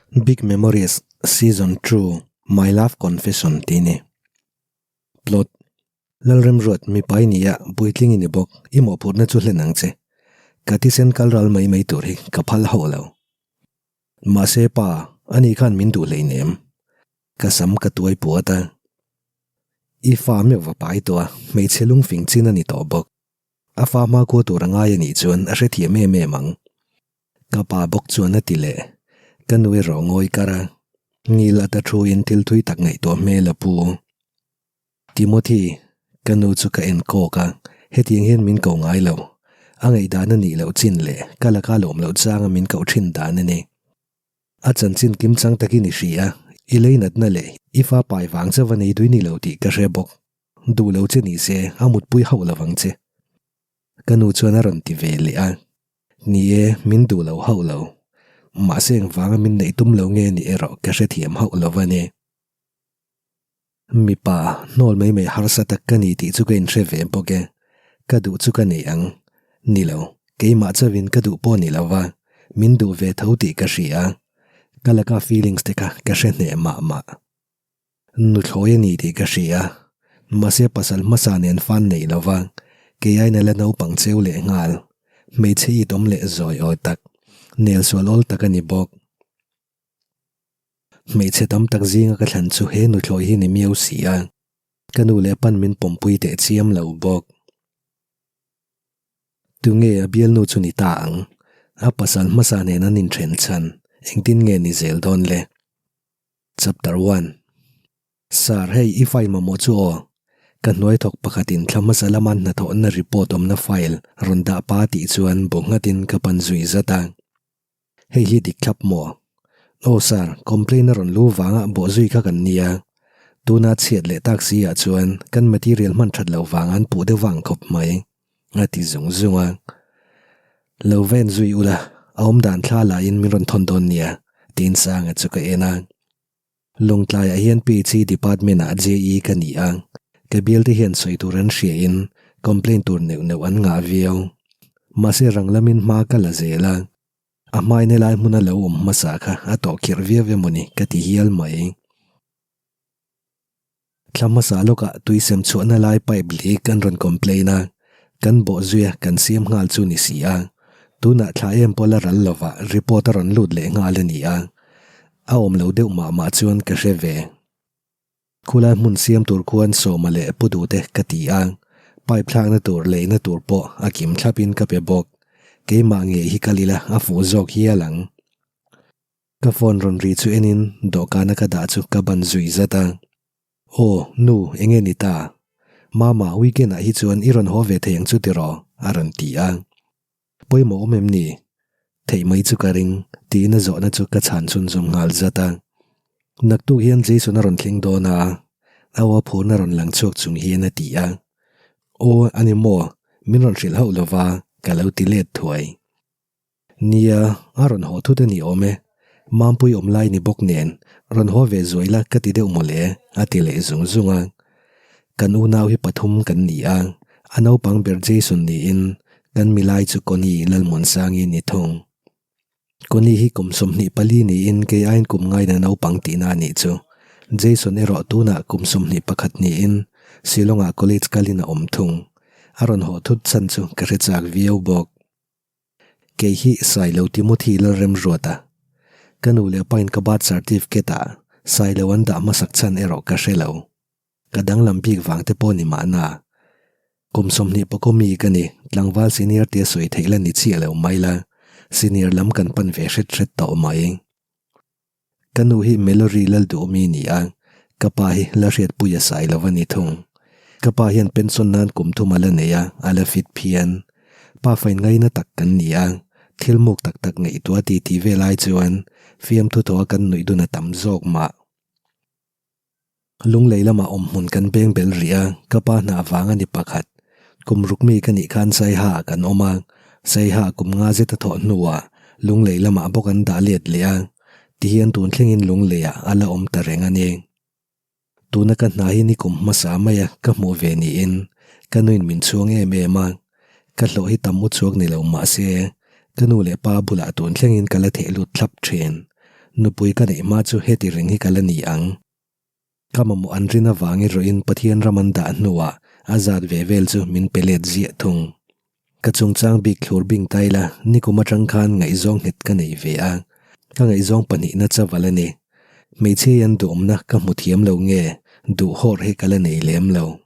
Big Memories Season 2 My Love Confession tih a ni. Plot, Lalremruat mipa i ni a, puitling i ni bawk, i mawhphurhna chu hlen ang che. Ka thisen kal ral mai mai tur hi ka phal hauh lo. Mahse pa, ani khan min duh hleinem. Ka sam ka tuai puat a. I fa meuh va pai tawh a, hmeichhe lungfing chin a ni tawh bawk. A fa hma kua tur a ngai a nih chuan a hrethiam em em ang. Ka pa bawk chuan a ti leh. Ka nu erawh ngawi kar a. Ngil ata thu in thil thui tak ngaihtuah hmel a pu. Timothy, ka nu chu ka en kawk a, hetiang hian min ko ngai lo. A ngaihdan a nih loh chin leh ka laka lawm loh changa min koh thin dan a ni. A chanchin kim chang takin i hria, i leinatna leh i fa pai vang chauh a nei dui ni lo tih ka hre bawk. Duh lo che ni se a mutpui hauh lo vang che. Ka nu chuan a rawn ti ve leh a, Ni e, min duh lo hauh lo. Mahse engvanga min neih tum lo nge ni erawh ka hrethiam hauh lo va ni. Mipa, hnawl mai mai harsa tak ka ni tih chu ka inhre ve bawk e. Ka duh chu ka nei ang. Ni lo, keimah chauhin ka duh pawh ni lo va, min duh ve tho tih ka hria. Ka laka feelings te kha ka hre hneh mah mah. Nuthlawi a ni tih ka hria. Mahse pasal hmasa nen fan nei lova, kei aina la naupang cheu leh nghal. Hmeichhe it awm leh zawi awi tak, nel sual awl tak a ni bawk. Hmeichhe tam tak zinga ka thlan chu he nuthlawi hi ni miau si a, ka nu leh pan min pawmpui teh chiam lo bawk. Tunge a bialnu chu ni ta ang? A pasal hmasa nen an inthen chhan, engtin nge ni zel dawn le? Chapter 1 Sir, hei i file mamawh chu aw. Ka hnuai thawk pakhatin thla hmasa lama hnathawhna report awmna file rawn dah pa tih chuan bu nghatin ka pan zui zat a. Hei hi dik thlap maw? Aw sir, complaint a rawn lu vanga bawh zui kha kan nia. Tuna chhiat leh tak si ah chuan kan material hman that loh vang an puh deuh vang khawp mai, a ti zung zung a. Lo va en zui ula, a awm dan thla laiin min rawn thawn dawn nia, tiin Sanga chu ka en a. Lawngtlaiah hian PHE department ah JE ka ni a, ka bialte hian sawi tur an hriain complaint tur neuh neuh an ngah viau. Mahse rang lamin hma ka la zel a, a hmain helai hmuna lo awm hmasa kha a tawh khirh viau emawni ka ti hial mai. Thla hmasa lawkah tui sem chhuahna lai pipe leak an rawn complain a, kan bawh zuia kan siam nghal chu ni si a, tunah thla em pawh la ral lovah report a rawn lut leh nghal a ni a, a awm lo deuh mah mah chuan ka hre ve. Khulai hmun siam tur khuan sawma leh pu duhte ka ti a, pipe thlakna tur leina tur pawh a kim thlapin ka pe bawk, keimah ngei hi kal ila a fuh zawk hial ang. Ka phone rawn ri chu enin dawhkana ka dah chu ka ban zui zat a. Aw, nu, enge ni ta? Mama, weekend ah hi chuan i rawn haw ve thei ang chu tiraw? a rawn ti a. Pawimawh awm em ni? Theih mai chu ka ring, tiin a zawhna chu ka chhan chhunzawm nghal zat a. Naktuk hian Jason a rawn thleng dawn a, a aw phurna rawn lang chhuak chung hian a ti a. Aw, a ni maw? Min rawn hrilh hauh lova, ka lo ti let thuai. Nia, a rawn haw thut a ni awm e. Mampui awm lai ni bawk nen, rawn haw ve zuai la ka ti deuh mawle, a ti leh zung zung a. Kan unau hi pathum kan ni a, a naupang ber Jason niin kan milai chu Connie Lalmuansangi ni thung. Connie hi kum 24 niin kei aiin kum ngaina naupang tihna a nih chu. Jason erawh tunah kum 21 niin Shillong-ah college kalin a awm thung. A rawn haw thut chhan chu ka hre chak viau bawk. Kei hi Sailo Timothy Lalremruata. Ka nu leh pain ka birth certificate ah Sailo an dah hmasak chhan erawh ka hre lo. Ka danglam bik vang te pawh ni mahna. Kum 20 pawh mi ka ni, tlangval senior tia sawi theih la ni chiah lo mai la, senior lam kan pan ve hret hret tawh mai. Ka nu hi Melory Lalduhmi ni a, ka pa hi la hriatpui a sai lo a ni thung. Ka pa hian pension nan kum thum a la nei a, a la fit phian. Pa fain ngaina tak kan ni a, thil muk tak tak ngaihtuah ti tih vel ai chuan fiamthu thaw a kan nuih dun a tam zawk mah. Lunglei lamah awm hmun kan beng bel rih a, ka pa hna vang a ni pakhat. Kum ruk mi ka nih khan Saiha ah kan awm a, Saiha kum nga zet a thawh hnuah Lunglei lamah bawk an dah let leh a, tihian tun thlengin Lungleiah a la awm ta reng a ni. Tuna ka hna hi ni kum hmasa maia ka hmuh ve niin ka nuin min chhuang em em a, ka hlawh hi tam u chhuak ni lo mahse ka nu leh pa bulah tun thlengin ka la theh lut thlap thin. Nupui ka neih hma chu heti reng hi ka la ni ang. Ka mamawh an rin avang erawhin Pathian ram an dah hnuah a zat ve vel chu min pe let ziah thung. Ka chungchang bik thlur bing ta ila nikum atang khan ngaihzawng nghet ka nei ve a, ka ngaihzawng pahnihna chaval a ni. Hmeichhia hian duhawmna ka hmu thiam lo nge duhhawr hi ka la nei lem lo.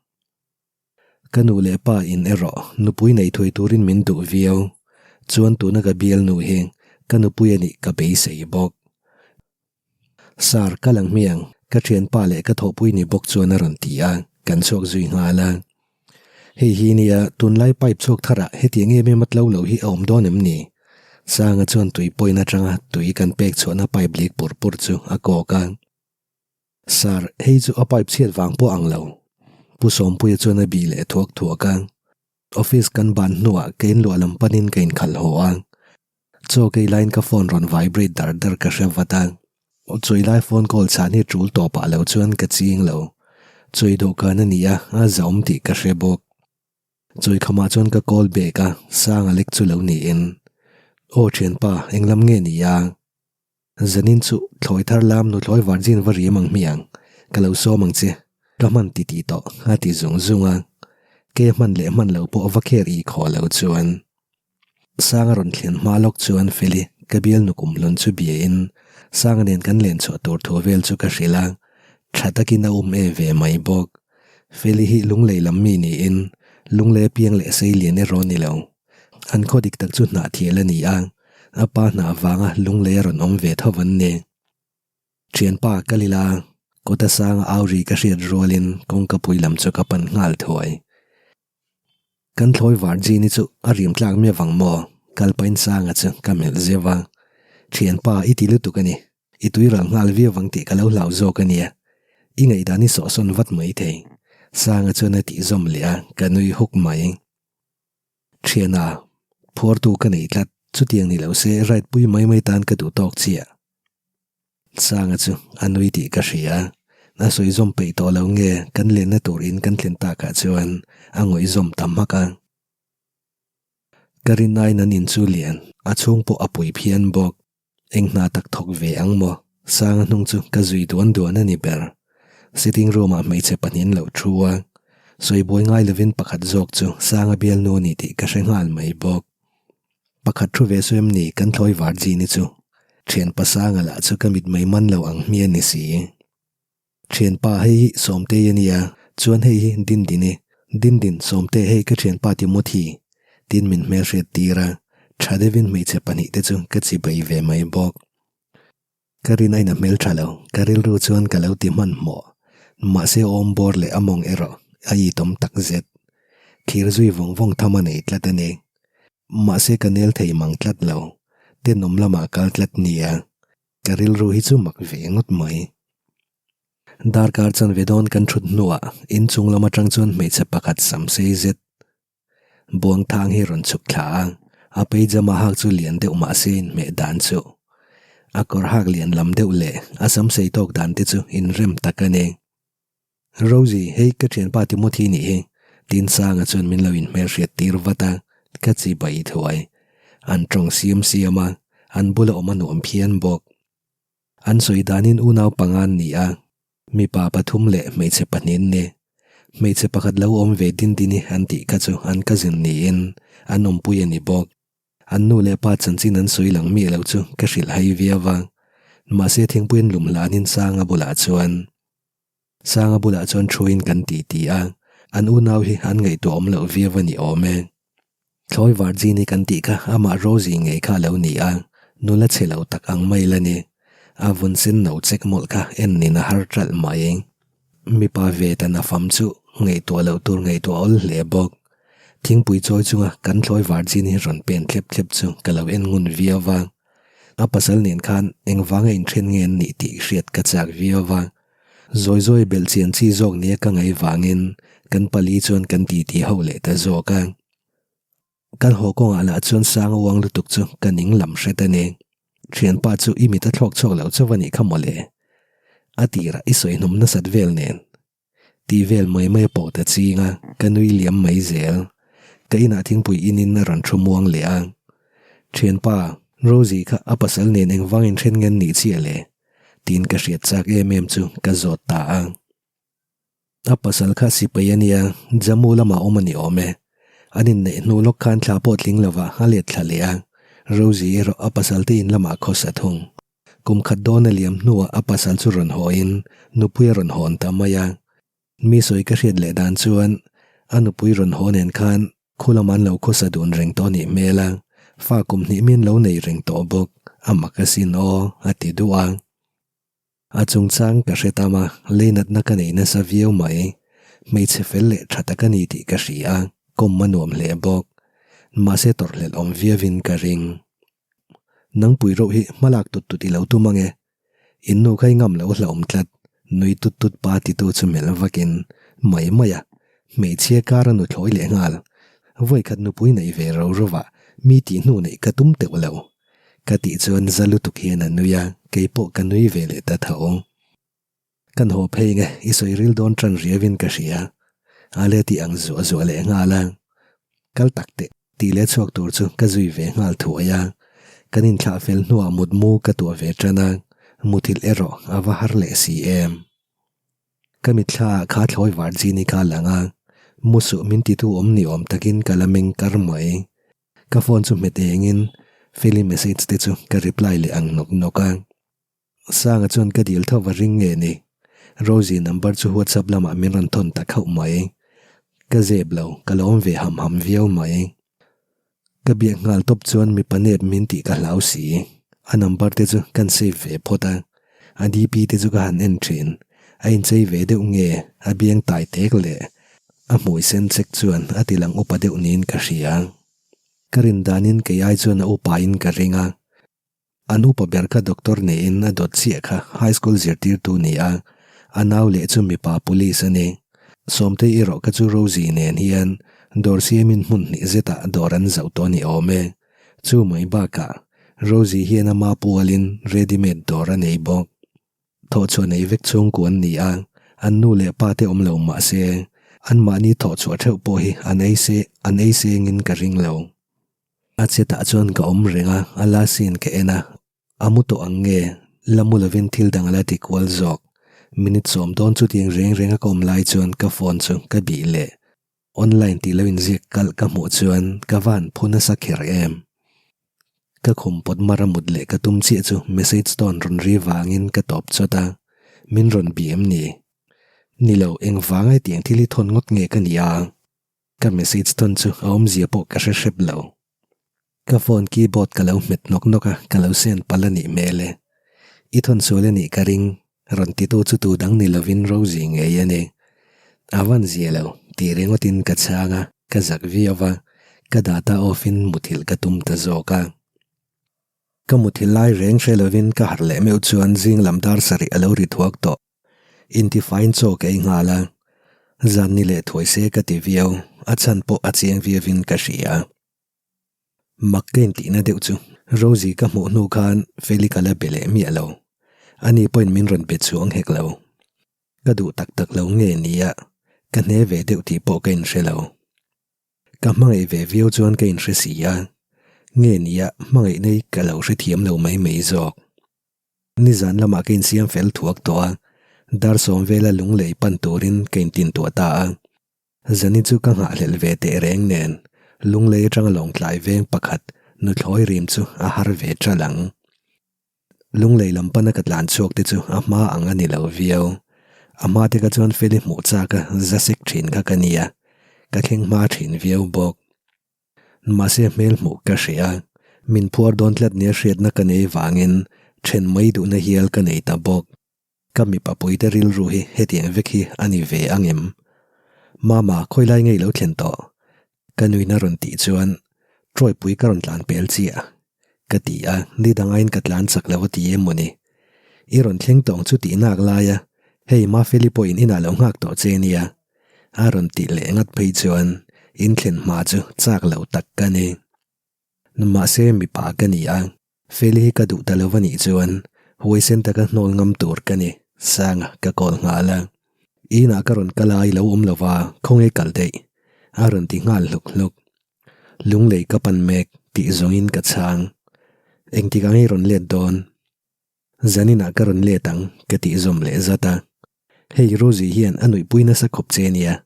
Ka nu leh pa in erawh nupui nei thui turin min duh viau, chuan tuna ka bialnu hi ka nupui a nih ka beisei bawk. Sir, ka lang hmiang, ka thianpa leh ka thawhpui ni bawk chuan a rawn ti a, kan chhuak zui nghal a. Hei hi nia, tunlai pipe chhuak tharah hetiang em em a tlo lo hi a awm dawn em ni? Sanga chuan tui point atanga tui kan pek chhuahna pipe lik pur pur chu a kawk a. Sir, hei chu a pipe chhiat vang pawh ang lo. Pu Sawmpuia chuan a bih leh thuak thuak a. Office kan ban hnuah ka inluah lam panin ka inkhalh haw a. Chaw kei laiin ka phone rawn vibrate dar dar ka hre vat a, chawi lai phone call chhan hi tul tawp ah lo chuan ka ching lo. Chawi dawhkan a ni a, a zahawm tih ka hre bawk. Chawi khamah chuan ka call back a, sang a lek chu lo niin. Aw thianpa, englam nge ni a? Zanin chu thlawi thar lam nuthlawi virgin va riam ang hmiang, ka lo sawm ang che, ka hman ti tih tawh a ti zung zung a, ke hman leh hman lo pawh va kher i khaw lo chuan. Sanga rawn thlen hma lawk chuan Feli ka bial nukum hlawn chu biain Sanga nen kan len chhuah tur thu vel chu ka hrilh a, tha takin a um e ve mai bawk. Feli hi lunglei lam mi niin lunglei apiang leh sei lian erawh a ni lo. An khaw dik tak chu hnah thial a ni a, a pa hnah vanga lunglei a rawn awm ve tho an ni. Thianpa ka lila kawta sanga au ri ka hriat rualin kawngka pui lam chu ka pan nghal thuai. Kan thlawi var Genie chu a rim tlak miah vang maw? Kalpain Sanga chu ka melh zeuh a. Thianpa i ti lutuk a ni. I tui ral nghal viau vang tih ka lo hlau zawk a nia. I ngaihdan i sawhsawn vat mai thei. Sanga chuan a tih zawm leh a, ka nui huk mai. Thiana, phuartu ka nei tlat, chutiang ni lo se ride pui mai mai tan ka duh tawk chiah. Sanga chu a nui tih ka hria. A sawi zawm peih tawh lo nge kan lenna tur in kan thlen takah chuan a ngawih zawm ta hmak a. Ka rinaiin an in chu lian, a chhung pawh a pui phian bawk. Eng hna tak thawk ve ang maw? Sanga hnung chu ka zui duan duan a ni ber. Sitting room ah hmeichhe pahnih an lo thu a, sawi buai ngai lovin pakhat zawk chu Sanga bialnu a ni tih ka hre nghal mai bawk. Pakhat thu ve sawi em ni kan thlawi var Genie chu. Thianpa Sanga lah chu ka mit mai man lo ang hmi a ni si. Thianpa hei hi Sawmtei a nia, chuan hei hi Dindini. Dindin, Sawmte hei ka thianpa Timothy. Tin min hmelhriat tir a, tha deuhin hmeichhe pahnihte chu ka chibei ve mai bawk. Ka rin ain a hmel tha lo, ka rilru chuan ka lo ti hmanhmawh. Mahse awm bawr leh a mawng erawh a itawm tak zet. Thlir zui vawng vawng tham a nei tlat a ni. Mahse ka nel thei mang tlat lo, tenawm lamah kal tlat nia. Ka rilru hi chu mak ve ngawt mai. Darkar chanve dawn kan thut hnuah inchung lam atang chuan hmeichhe pakhat sam sei zet Buang thang hi rawn chhuk thla a, a paijama hak chu lian deuh mah se inhmeh dan chu. A kawr hak lian lam deuh leh a sam sei tawk dan te chu inrem tak a ni. Rosie, hei ka thianpa Timothy nih hi, Tinsanga chuan min lo inhmelhriat tir vat a, ka chi bai thuai. An tawng siam siam a, an bula awm a nuam phian bawk. An sawi danin unau panga an ni a, Mipa pathum leh hmeichhe pahnih ni. Hmeichhe pakhat lo awm ve din din hi an tih kha chu an cousin niin an awmpui a ni bawk. An nu leh pa chanchin an sawi lang miah lo chu ka hrilh hai viau a. Mahse thingpui an lum hlanin Sanga bulah chuan Sanga bulah chuan thuin kan ti ti a, an unau hi an ngaihtuah awm loh viau a ni awm e. Thlawi Varjini kan tih kha amah Rosie ngei kha a lo ni a, nula chhe lo tak ang mai la ni. A vun sen no chek mawlh kha en nin a har ṭalh mai. Mipa ve tan a fam chu ngaihtuah loh tur ngaihtuah awl hle bawk. Thingpui chawi chunga kan Thlawi Varjini rawn pen thlep thlep chu ka lo en ngun viau va. A pasal nen khan engvanga inthen nge an nih tih hriat ka chak viau va. Zawi zawi belh chian chi zawk nia ka ngaih vangin kan pali chuan kan titi ho leh ta zawk a. Kan haw kawngah lah chuan sang uang lutuk chu ka ning lam hret a ni. Thianpa chu i mit a thlawk chhuak lo chauh a nih kha mawle. A tirah i sawi hnawm nasat vel nen. Tih vel mai mai a pawh ta ching a, ka nui liam mai zel. Ka inah thingpui inin a rawn thu muang leh a. Thianpa, Rosie kha a pasal nen engvangin then ngen nih chiah le? Tiin ka hriat chak em em chu ka zawt ta a. A pasal kha sipai a nia, Jammu lamah awm a ni awm e. An inneih hnu lawk khan thla pawh tling lova a let thla leh a, Rosie erawh a pasal te in lamah khawsa thung. Kum khat dawn a liam hnuah a pasal chu rawn hawiin nupui a rawn hawn ta mai a. Mi sawi ka hriat leh dan chuan a nupui rawn haw nen khan khu lamah an lo khawsa dun reng tawh nih hmel a, fa kum hnih min lo nei reng tawh bawk, a mak asin aw, a ti duh a. A chungchang ka hre tam a, leinatna ka nei nasa viau mai. Hmeichhe fel leh tha tak a ni tih ka hria a, kawm a nuam hle bawk. Mahse tawrhhlelh awm viauin ka ring. Nangpui reuh hi hmalak tut tut i lo tum ange. In nu kha i ngam lo hlauhawm tlat, nui tut tut pa titu chu melh vakin mai mai a, hmeichhia kar a nuthlawi leh nghal. Vawikhat nupui neih ve ro rovah mi tih hnu neih ka tum teuh lo. Ka tih chuan za lutuk hian a nui a, keipawh ka nui ve leh ta tho. Kan haw phei nge i sawi ril dawn tan riauin ka hria. A le tih ang zuah zuah leh nghal a. Kal tak teh tih leh chhuak tur chu ka zui ve nghal thuai a. Kan inthlah fel hnuah mutmu ka tuah ve tan a, muthilh erawh a va har leh si em. Ka mitthla ah kha thlawi Varjini kha a lang a, mu suh min titu awm ni awm takin ka la meng kar mai. Ka phone chu hmet engin Feli message te chu ka reply leh ang nawk nawk a. Sanga chuan ka dil tho va ring nge ni? Rosie number chu WhatsApp lamah min rawn thawn ta khauh mai. Ka zep lo, ka lo awm ve ham ham viau mai. Ka biak nghal tawp chuan mipa nep min tih ka hlau si. A number te chu kan save ve phawt a. A DP te chu ka han en thin. A inchei ve deuh nge a biang tai tek leh a hmui sen chek chuan a ti lang upa deuh niin ka hria. Ka rin danin kei ai chuan a upa in ka ring a. An upa ber kha doctor niin a dawt chiah kha high school zirtirtu ni a, a nau leh chu mipa police a ni. Sawmtei erawh kha chu Rosie nen hian dawr siamin hmun hnih zetah dawr an zauh tawh a ni awm e. Chu mai bakah Rosie hian ama pualin ready made dawr a nei bawk. Thawhchhuah nei vek chhungkua an ni a, an nu leh pa te awm lo mah se, anmahni thawhchhuah theuh pawh hi an ei se an ei sengin ka ring lo. A chetah chuan ka awm reng a, a la sin ka en a, a mu tawh ang nge, la mu lovin thil dang a la ti kual zawk. Minute sawm dawn chutiang reng reng a ka awm lai chuan ka phone chu ka bih leh. Online tih lo inziak kalh ka hmuh chuan ka van phu nasa kher em. Ka khum pawt mar a mut leh ka tum chiah chu message tone rawn ri vangin ka tawp chawt a, min rawn bih em ni? Ni lo, engvanga hetiang thil hi thawn ngawt nge ka nia? Ka message thawn chu a awmzia pawh ka hre hrep lo. Ka phone keyboard ka lo hmet nawk nawk a, ka lo send palh a nih hmel e. I thawn sual a nih ka ring, rawn titu chu tu dang ni lovin Rosie ngei a ni. A van zia lo, tih ringawtin ka chhang a, ka zak viau va, ka data off in muthilh ka tum ta zawk a. Ka muthilh lai reng hre lovin ka harh leh meuh chuan zing lam dar sarih a lo ri thuak tawh. Intifaiin chaw ka ei nghal a, zan ni leh thuai se ka ti viau, a chhan pawh a chiang viauin ka hria. Mak ka intihna deuh chu Rosie ka hmuh hnu khan Feli ka la be leh miah lo. Ani pawhin min rawn be chuang hek lo. Ka duh tak tak lo nge nia, ka hne ve deuh tih pawh ka inhre lo. Ka hmangaih ve viau chuan ka inhre si a, nge nia hmangaih nei ka lo hrethiam lo mai mai zawk. Nizan lamah ka insiam fel thuak tawh a, dar sawm vela lunglei pan turin ka intintuah ta a. Zani chu ka nghahhlelh ve teh reng nen, lunglei atanga lawngtlai veng pakhat nuthlawi rim chu a har ve ṭal ang. Lunglei lam pana ka tlan chhuak te chu a hma ang a ni lo viau. A hma te kha chuan Feli hmuh chak a za sek ṭhin kha ka nia, ka thleng hma ṭhin viau bawk. Mahse hmel hmuh ka hria a, min phuar dawn tlat nia hriatna ka nei vangin then mai duhna hial ka nei ta bawk. Ka mipa puite rilru hi hetiang vek hi a ni ve ang em? Mama, khawi lai nge i lo thlen tawh? Ka nuin a rawn tih chuan Trawipui ka rawn tlan pel chiah ka ti a, ni dangaiin ka tlan chak lo a ti em maw ni? I rawn thleng tawng chu tih nak lai a, hei Mafeli pawhin inah lo nghak tawh che nia. A rawn tih leh ngat phei chuan in thlen hma chu chak lo tak ka ni. Mahse mipa ka ni a, Feli hi ka duh ta lo a nih chuan huaisen taka hnawl ngam tur ka ni, Sanga ka call nghal a. Inah ka rawn kal a, i lo awm lo va, khawnge kal daih? A rawn ti nghal hluk hluk. Lunglei ka pan mek tih zawngin ka chhang. Engtikah nge i rawn let dawn? Zaninah ka rawn let ang ka tih zawm leh zat a. Hei Rosie hian a nuihpui nasa khawp che nia.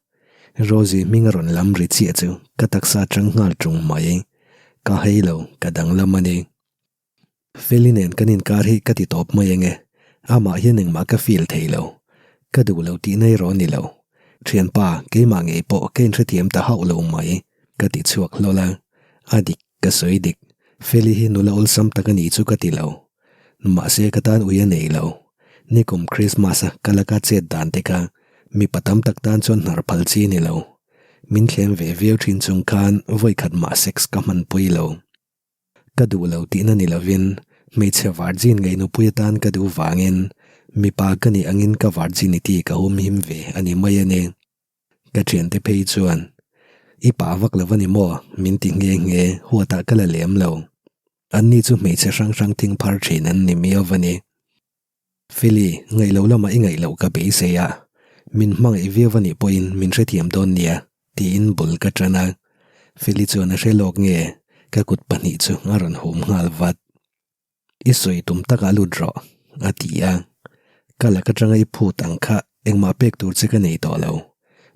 Rosie hming a rawn lam ri chiah chu ka taksa atang nghal tung mai. Ka hei lo, ka danglam a ni. Feli nen kan inkar hi ka ti tawp mai ange. Amah hian engmah ka feel thei lo. Ka duh lo tihna erawh a ni lo. Thianpa, keimah ngei pawh ka inhrethiam ta hauh lo mai, ka ti chhuak hlawl a. A dik, ka sawi dik. Feli hi nula awlsam tak a ni chu ka ti lo. Mahse ka tan ui a nei lo. Nikum Christmas a ka laka chet dan te kha mipa tam tak tan chuan hnar phal chi a ni lo. Min thlem ve viau thin chung khan vawikhat mah sex ka hmanpui lo. Ka duh lo tihna ni lovin hmeichhe virgin ngei nupui atan ka duh vangin mipa ka nih angin ka virginity ka humhim ve a ni mai a ni. Ka thiante phei chuan, I pa vak lo a ni maw? min ti nghe nghe, huatah ka la lem lo. Anni chu hmeichhe hrang hrang thing phar thin an ni miau a ni. Feli, ngaih lo lamah i ngaih loh ka beisei a, min hmangaih viau a nih pawhin min hrethiam dawn nia, tiin bul ka tan a. Feli chuan a hre lawk nge, ka kut pahnih chu a rawn hum nghal vat. I sawi tum takah lut rawh, a ti a. Ka lak atanga i phut ang kha engmah pek tur che ka nei tawh lo.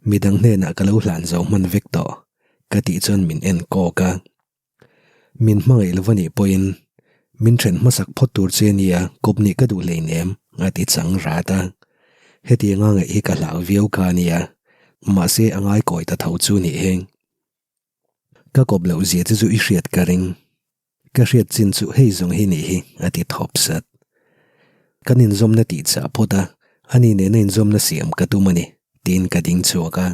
Midang hnenah ka lo hlan zo hman vek tawh, ka tih chuan min en kawk a. Min hmangaih lo va nih pawhin min then hmasak phawt tur che nia kawp nih ka duh hleinem a ti chang rat a. Hetianga ngaih hi ka hlau viau kha a nia, mahse a ngai kawi ta tho chu nih hi. Ka kawp loh zia che chu i hriat ka ring. Ka hriat chin chu hei zawng hi nih hi a ti thawp sat. Kan inzawmna tih chah phawt a, ani nena inzawmna siam ka tum a ni tiin ka ding chhuak a.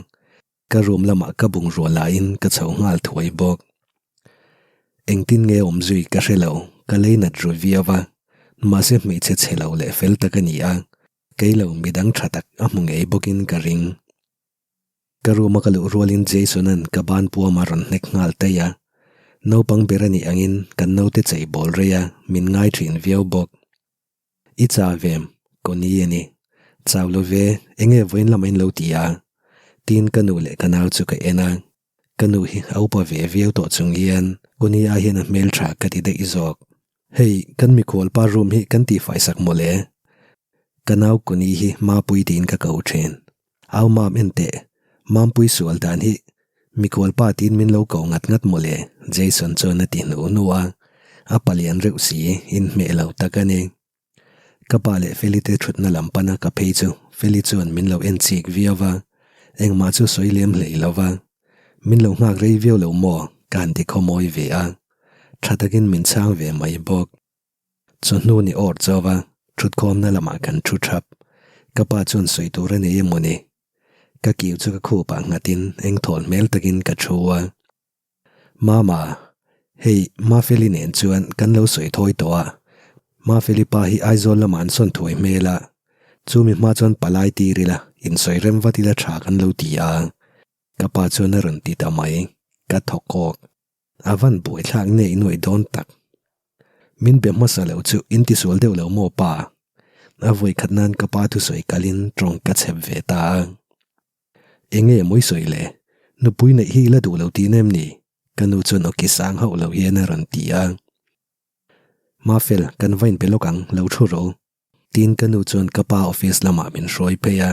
Ka room lamah ka bungrua laiin ka chho nghal thuai bawk. Engtin nge awm zui ka hre lo, ka lei nat ru viau a, mahse hmeichhe chhe lo leh fel tak a ni a, kei lo midang tha tak a hmu ngei bawkin ka ring. Ka room a ka luh rualin Jason-a'n ka ban puam a rawn hnek nghal taih a, naupang ber a nih angin kan naute chei bawl rei a, min ngai thin viau bawk. I chau vem, Connie a ni. Chau lo ve, enge vawiin lamah in lo ti a? Tiin ka nu leh ka nau chu ka en a. Ka nu hi a upa ve viau tawh chung hian Connie ai hian a hmeltha ka ti daih zawk. Hei, kan mikhual pa room hi kan tihfai sak mawle. Ka nau Connie hi Mapui tiin ka ko thin. Au mam en teh, Mampui sual dan hi mikhual pa tiin min lo ko ngat ngat mawle, Jason chuan a ti hnu hnu a, a palian reuh si, inhmeh lo tak a ni. Ka pa leh Feli te thutna lam pana ka phei chu Feli chuan min lo en chik viau va, engmah chu sawi lem hlei lo va, min lo nghak rei viau lo maw ka han ti khawmawi ve a, tha takin min chhang ve mai bawk. Chawhnu ni awr chauh a, thutkhawmna lamah kan thu thap. Ka pa chuan sawi tur a nei emaw ni? Ka kiu chu ka khupah nghatin eng thawl hmel takin ka thu a. Mama, hei Mafeli nen chuan kan lo sawi thawi tawh a. Mafeli pa hi Aizawl lamah an sawn thuai hmel a. Chumi hma chuan palai tir ila, insawi rem vat ila tha kan lo ti a. Ka pa chuan a rawn ti ta mai. Ka thaw kawk. A van buaithlak nge i nuaih dawn tak? Min be hmasa lo chu in tisual deuh lo maw pa? A vawi khat nan ka pa thusawi kalin tawng ka chhep ve ta a. Enge mawi sawi le? Nupui neih hi i la duh lo tih nem ni? Ka nu chuan awki sang hauh lo hian a rawn ti a. Mafel, kan va inpe lawk ang, lo thu rawh u. Tin ka nu chuan ka pa office lamah min hruai phei a,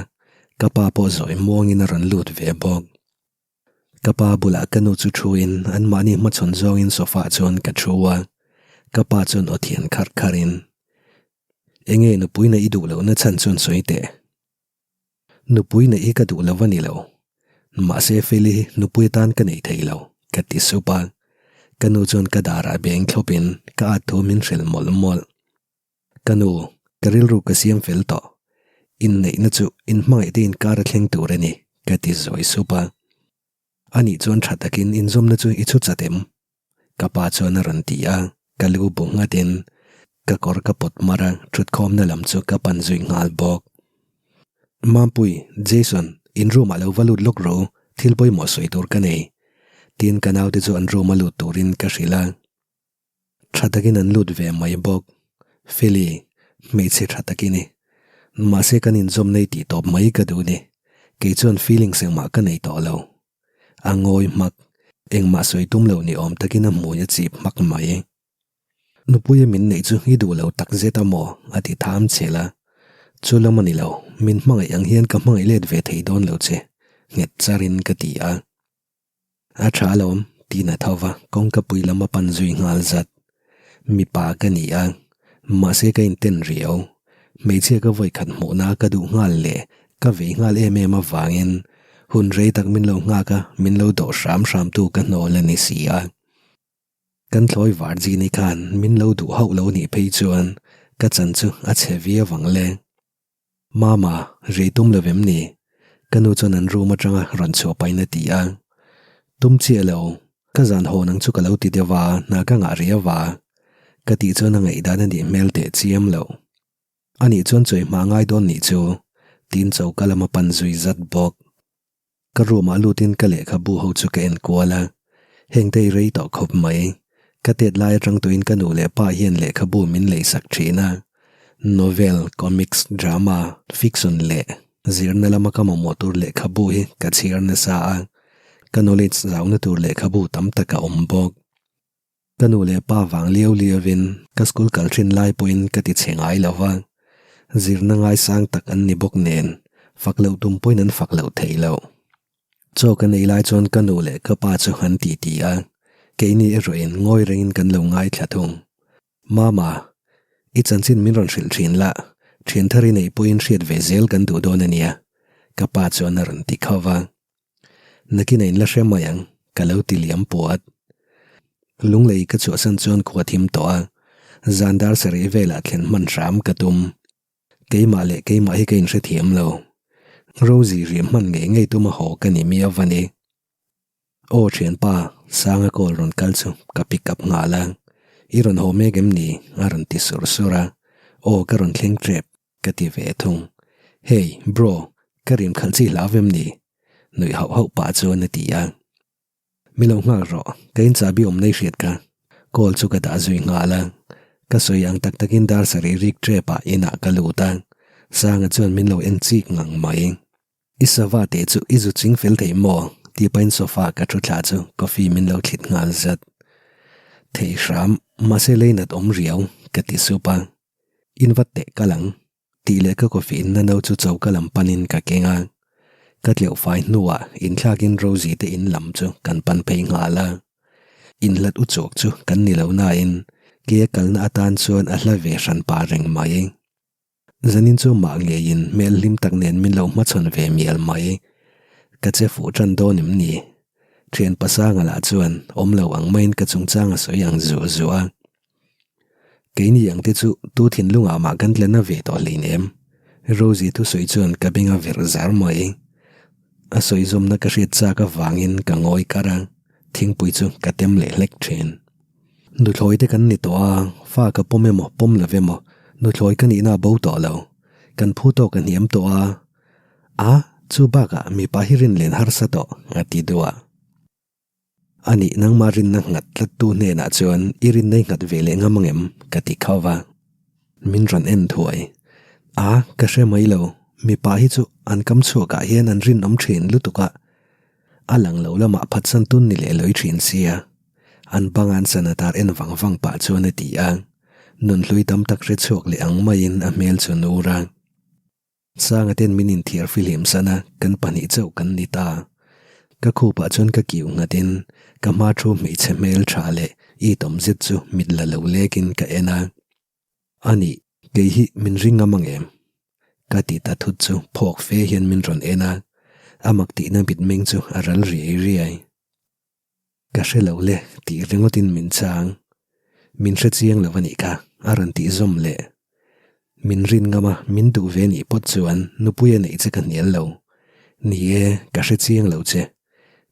ka pa pawh zawi muangin a rawn lut ve bawk. Ka pa bulah ka nu chu thuin anmahni hmachhawn zawngin sofa ah chuan ka thu a, ka pa chuan aw thian kharh kharhin, Enge nupui neih i duh lohna chhan chuan sawi teh. Nupui neih hi ka duh lo a ni lo. Mahse Feli hi nupui atan ka nei thei lo, ka ti sup a. Ka nu chuan ka darah beng thlawpin ka at thu min hrilh mawlh mawlh. Ka nu, ka rilru ka siam fel tawh. Inneihna chu inhmangaih te inkar a thleng tur a ni, ka ti zawi sup a. Anih chuan tha takin inzawmna chu i chhu chat em? Ka pa chuan a rawn ti a, ka lu bu nghatin ka kawr ka pawt mar a, thutkhawmna lam chu ka pan zui nghal bawk. Mampui, Jason, in room ah lo va lut lawk rawh u, thil pawimawh sawi tur ka nei. Tin ka naute chu an room a lut turin ka hrilh a. Tha takin an lut ve mai bawk. Feli, hmeichhe tha tak i ni. Mahse kan inzawm nei tih tawp mai ka duh ni. Kei chuan feelings engmah ka nei tawh lo. A ngawi hmak. Engmah sawi tum lo ni awm takin a hmui a chip hmak mai. Nupuia min neih chu i duh lo tak zet a maw? a ti tham chel a. Chu lam a ni lo, min hmangaih ang hian ka hmangaih let ve thei dawn lo che, nghet charin ka ti a. A tha alawm, tiin a tho va, kawngka pui lam a pan zui nghal zat. Mipa ka ni a, mahse ka inten riau. Hmeichhia ka vawikhat hmuhna ka duh nghal leh ka vei nghal em em avangin hun rei tak min lo nghak a, min lo dawh hram hramtu ka hnawl a ni si a. Kan thlawi Varjini khan min lo duh hauh lo nih phei chuan ka chan chu a chhe viau ang le. Mama, rei tum lo vem ni? Ka nu chuan an room atanga rawn chhuah pahin a ti a. Tum chiah lo, ka zan hawn ang chu ka lo ti deuh a, hna ka ngah riau a. Ka tih chuan a ngaihdan a nih hmel teh chiam loh. Anih chuan chawi hma ngai dawn nih chu, tiin choka lama pan zui zat bawk. Ka room ah lutin ka lehkhabu ho chu ka en kual a, hengte i rei tawh khawp mai. Ka tet lai atang tuin ka nu leh pa hian lehkhabu min leisak thin a, novel, comics, drama, fiction leh zirna lama ka mamawh tur lehkhabu hi ka chhiar nasa a, ka knowledge zauna tur lehkhabu tam tak a awm bawk. Ka nu leh pa vang liau liauin ka school kal thin lai pawhin ka ti chhe ngai lo va, zirna ngaisang tak an ni bawk nen fak loh tum pawhin an fak loh theih loh. Chaw kan ei lai chuan ka nu leh ka pa chu an ti ti a, keini erawhin ngawi rengin kan lo ngaithla thung. Mama, i chanchin min rawn hrilh thin la, thian thar i neih pawhin hriat ve zel kan duh dawn a nia, ka pa chuan a rawn ti khauh va. Nakin a inla hre mai ang, ka lo ti liam puat. Lunglei ka chhuahsan chuan khua thim tawh a, zan dar sarih velah thlen hman hram ka tum. Keimah leh keimah hi ka inhrethiam lo. Rosie riam hman ngei ngei tuma haw ka ni miau va ni. Aw thianpa, Sanga call rawn kal chu ka pick up nghal a. I rawn haw mek em ni? a rawn ti sur sur a. Aw ka rawn thleng tep. Ka ti ve thung. Hey, bro, ka rim khalh chi hlau em ni? Nuih hauh hauh pah chuan a ti a. Mi lo nghal rawh, ka in chahbi awm nei hriat kha. Call chu ka dah zui nghal a. Ka sawi ang tak takin dar sarih rik trep ah inah ka lut a. Sanga chuan min lo en chik ngang mai. I sava teh chu i zu ching fel thei maw? Tih pahin sofa ka thu thla chu coffee min lo thlit nghal zat. Thei hram, mahse leinat awm riau, ka ti sup a. In va teh kal ang, tih leh ka coffee inna no chu choka lam panin ka keng a. Ka tleuh fai hnuah inthlakin Rosie te in lam chu kan pan phei nghal a. Inhlat u chawk chu kan ni lo nain ke a kalna atan chuan a hla ve hran pah reng mai. Zanin chu mah ngeiin hmel hlim tak nen min lo hmachhawn ve mial mai. Ka che fuh tan dawn em ni? Thian pasanga lah chuan awm lo ang maiin ka chungchang a sawi ang zuah zuah a. Keini ang te chu tu thinlungah mah kan tla na ve tawh hleinem. Rosie thusawi chuan ka beng a verh zar mai. A sawi zawmna ka hriat chak avangin ka ngawi kar a, thingpui chu ka tem leh hlek thin. Nuthlawi te kan ni tawh a, fa ka pawm emaw pawm lo emaw nuthlawi ka nihna a bo tawh lo. Kan phu tawk a hniam tawh a, a chu bakah mipa hi rin len harsa tawh a ti duh a. A nih nangmah rinna nghat tlattu hnenah chuan i rinna i nghat ve leh ngam ang em? ka ti khauh va. Min rawn en thuai. A, ka hre mai lo, mipa hi chu an kam chhuakah hian an rinawm thin lutuk a, a lang lo lamah phatsan tun ni leh lawi thin sia. An banga an sana tar en vang vang pah chuan a ti a, nunhlui tam tak hre chhuak leh ang maiin a hmel chu nur a. Sanga ten min inthiar fihlim san a, kan pahnih chauh kan ni ta. Ka khupah chuan ka kiu nghatin ka hma thu hmeichhe hmel tha leh itawm zet chu mit la lo lekin ka en a. A nih, kei hi min ring ngam ang em? Ka ti ta thut chu phawk fe hian min rawn en a, a mak tihna mitmeng chu a ral riai riai. Ka hre lo le tih ringawtin min chang. Min hre chiang lo a nih kha, a rawn tih zawm leh. Min rin ngam a, min duh ve nih pawt chuan nupui a neih che ka hnial lo. Ni e, ka hre chiang lo che.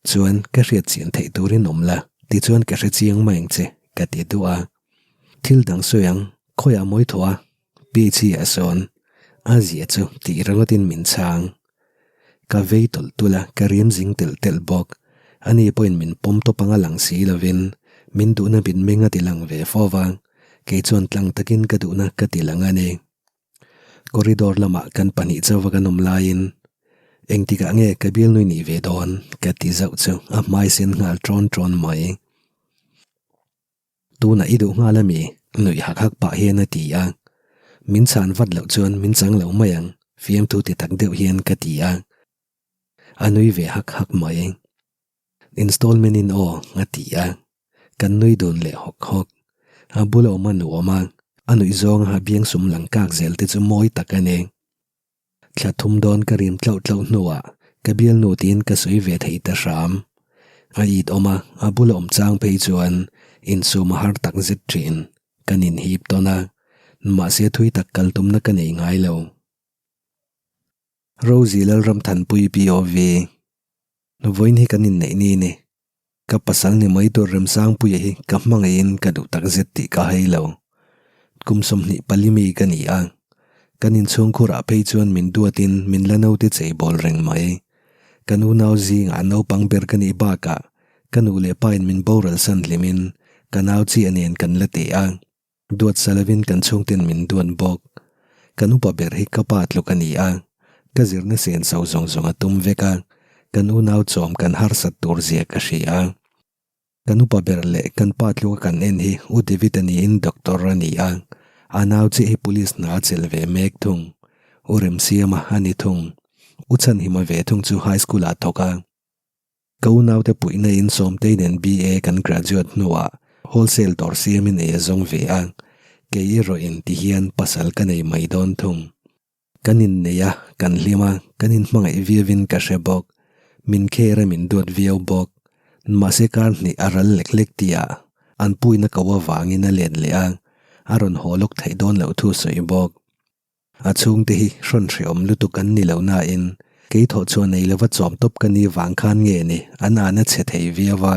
Chuan ka hriat chian theih turin awm la, tichuan ka hre chiang mai ang che, ka ti duh a. Thil dang sawi ang, khawiah mawi thaw a, PHE ah sawn a zia chu tih ringawtin min chhang. Ka vei tawlh tulh a, ka riam zing telh telh bawk. Ani pawhin min pawm tawp anga lang si lovin min duhna mitmeng a ti lang ve fo va, kei chuan tlang takin ka duhna ka ti lang a ni. Corridor lamah kan pahnih chauva kan awm laiin engtikah nge ka bialnui nih ve dawn ka ti zauh chu a hmai sen nghal ṭawn ṭawn mai. Tunah i duh nghal a mi? Nuih hak hak pah hian a ti a. Min chhan vat loh chuan min chang lo mai ang, fiamthu ti tak deuh hian ka ti a. A nui ve hak hak mai. Installment in aw, a ti a. Kan nui dun leh hawk hawk. A bula awm a nuam a, a nuih zawnga a biang sum lang kak zel te chu mawi tak a ni. Thla thum dawn ka rim tlauh tlauh hnuah ka bialnu tiin ka sawi ve thei ta hram. A it awm a, a bula awm chang phei chuan insum a har tak zet thin. Kan inhip tawn a, mahse thui tak kal tumna ka nei ngai lo. Rosie Lalramthanpui POV. Vawiin hi kan inneih ni ni. Ka pasal ni mai tur Remsangpuia hi ka hmangaihin ka duh tak zet tih ka hai lo. Kum 24 mi ka ni a, kan inchhungkhurah phei chuan min duatin min la naute chei bawl reng mai. Kan unau zingah naupang ber ka nih bakah ka nu leh pain min boral san hlimin ka nau chiah nen kan la ti a. Duat sa lovin kan chhungten min duat bawk. Kan upa ber hi ka pa tluk a ni a, ka zirna senso zawng zawng a tum vek a, kan unau chawm kan harsat tur zia ka hria. Kan upa ber leh kan pa tluka kan en hi U David a niin doctor a ni a, a nau chiah hi police hna a chelh ve mek thung. U Remsiama a ni thung. U Chhanhima ve thung chu high school ah thawk a. Ka unaute puihna in Sawmtei nen BA kan graduate hnuah wholesale dawr siamin ei a zawng ve a, kei erawh in ti hian pasal ka nei mai dawn thung. Kan innei a, kan hlim a, kan inhmangaih viauin ka hre bawk. Min care a min duat viau bawk. Mahse kar hnih a ral lek lek tihah an puina ko avangin a let leh a, a rawn haw lawk theih dawn loh thu sawi bawk. A chhungte hi hrawn hreawm lutuk an ni lo nain kei thawh chhuah nei lova chawm tawp ka ni vang khan nge ni an an a chhe thei viau a,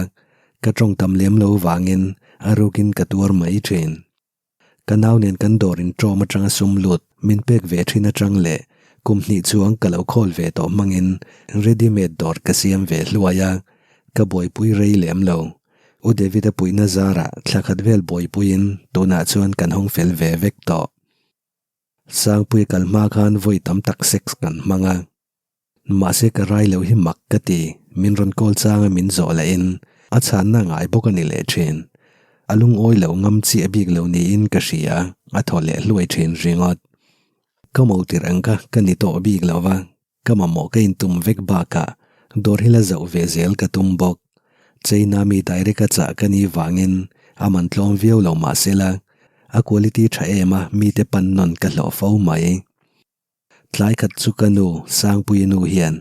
ka tawng tam lem lo vangin a rukin ka tuar mai thin. Ka nau nen kan dawr in ṭawm atanga sum lut min pek ve thin atang leh kum hnih chuang ka lo khawl ve tawh hmangin ready made dawr ka siam ve hluai a, ka buaipui rei lem lo. U David-a puihna zarah thla khat vel buaipuiin tunah chuan kan hawng fel ve vek tawh. Sangpuia kal hma khan vawi tam tak sex kan hmang a. Mahse ka rai lo hi mak ka ti, min rawn call changa min zawh lahin a chhanna ngai bawk a ni leh thin. A lungawi lo ngam chiah bik lo niin ka hria, a thaw leh hluai thin ringawt. Ka mo tirh ang kha ka ni tawh bik lo va, Ka mamawh ka intum vek bakah dawr hi la zauh ve zel ka tum bawk. China mi direct a chah ka ni vangin a man tlawm viau lo mah sela, a quality tha em a mite pan nawn ka hlawh fo mai. Tlai khat chu ka nu, Sangpuii nu hian,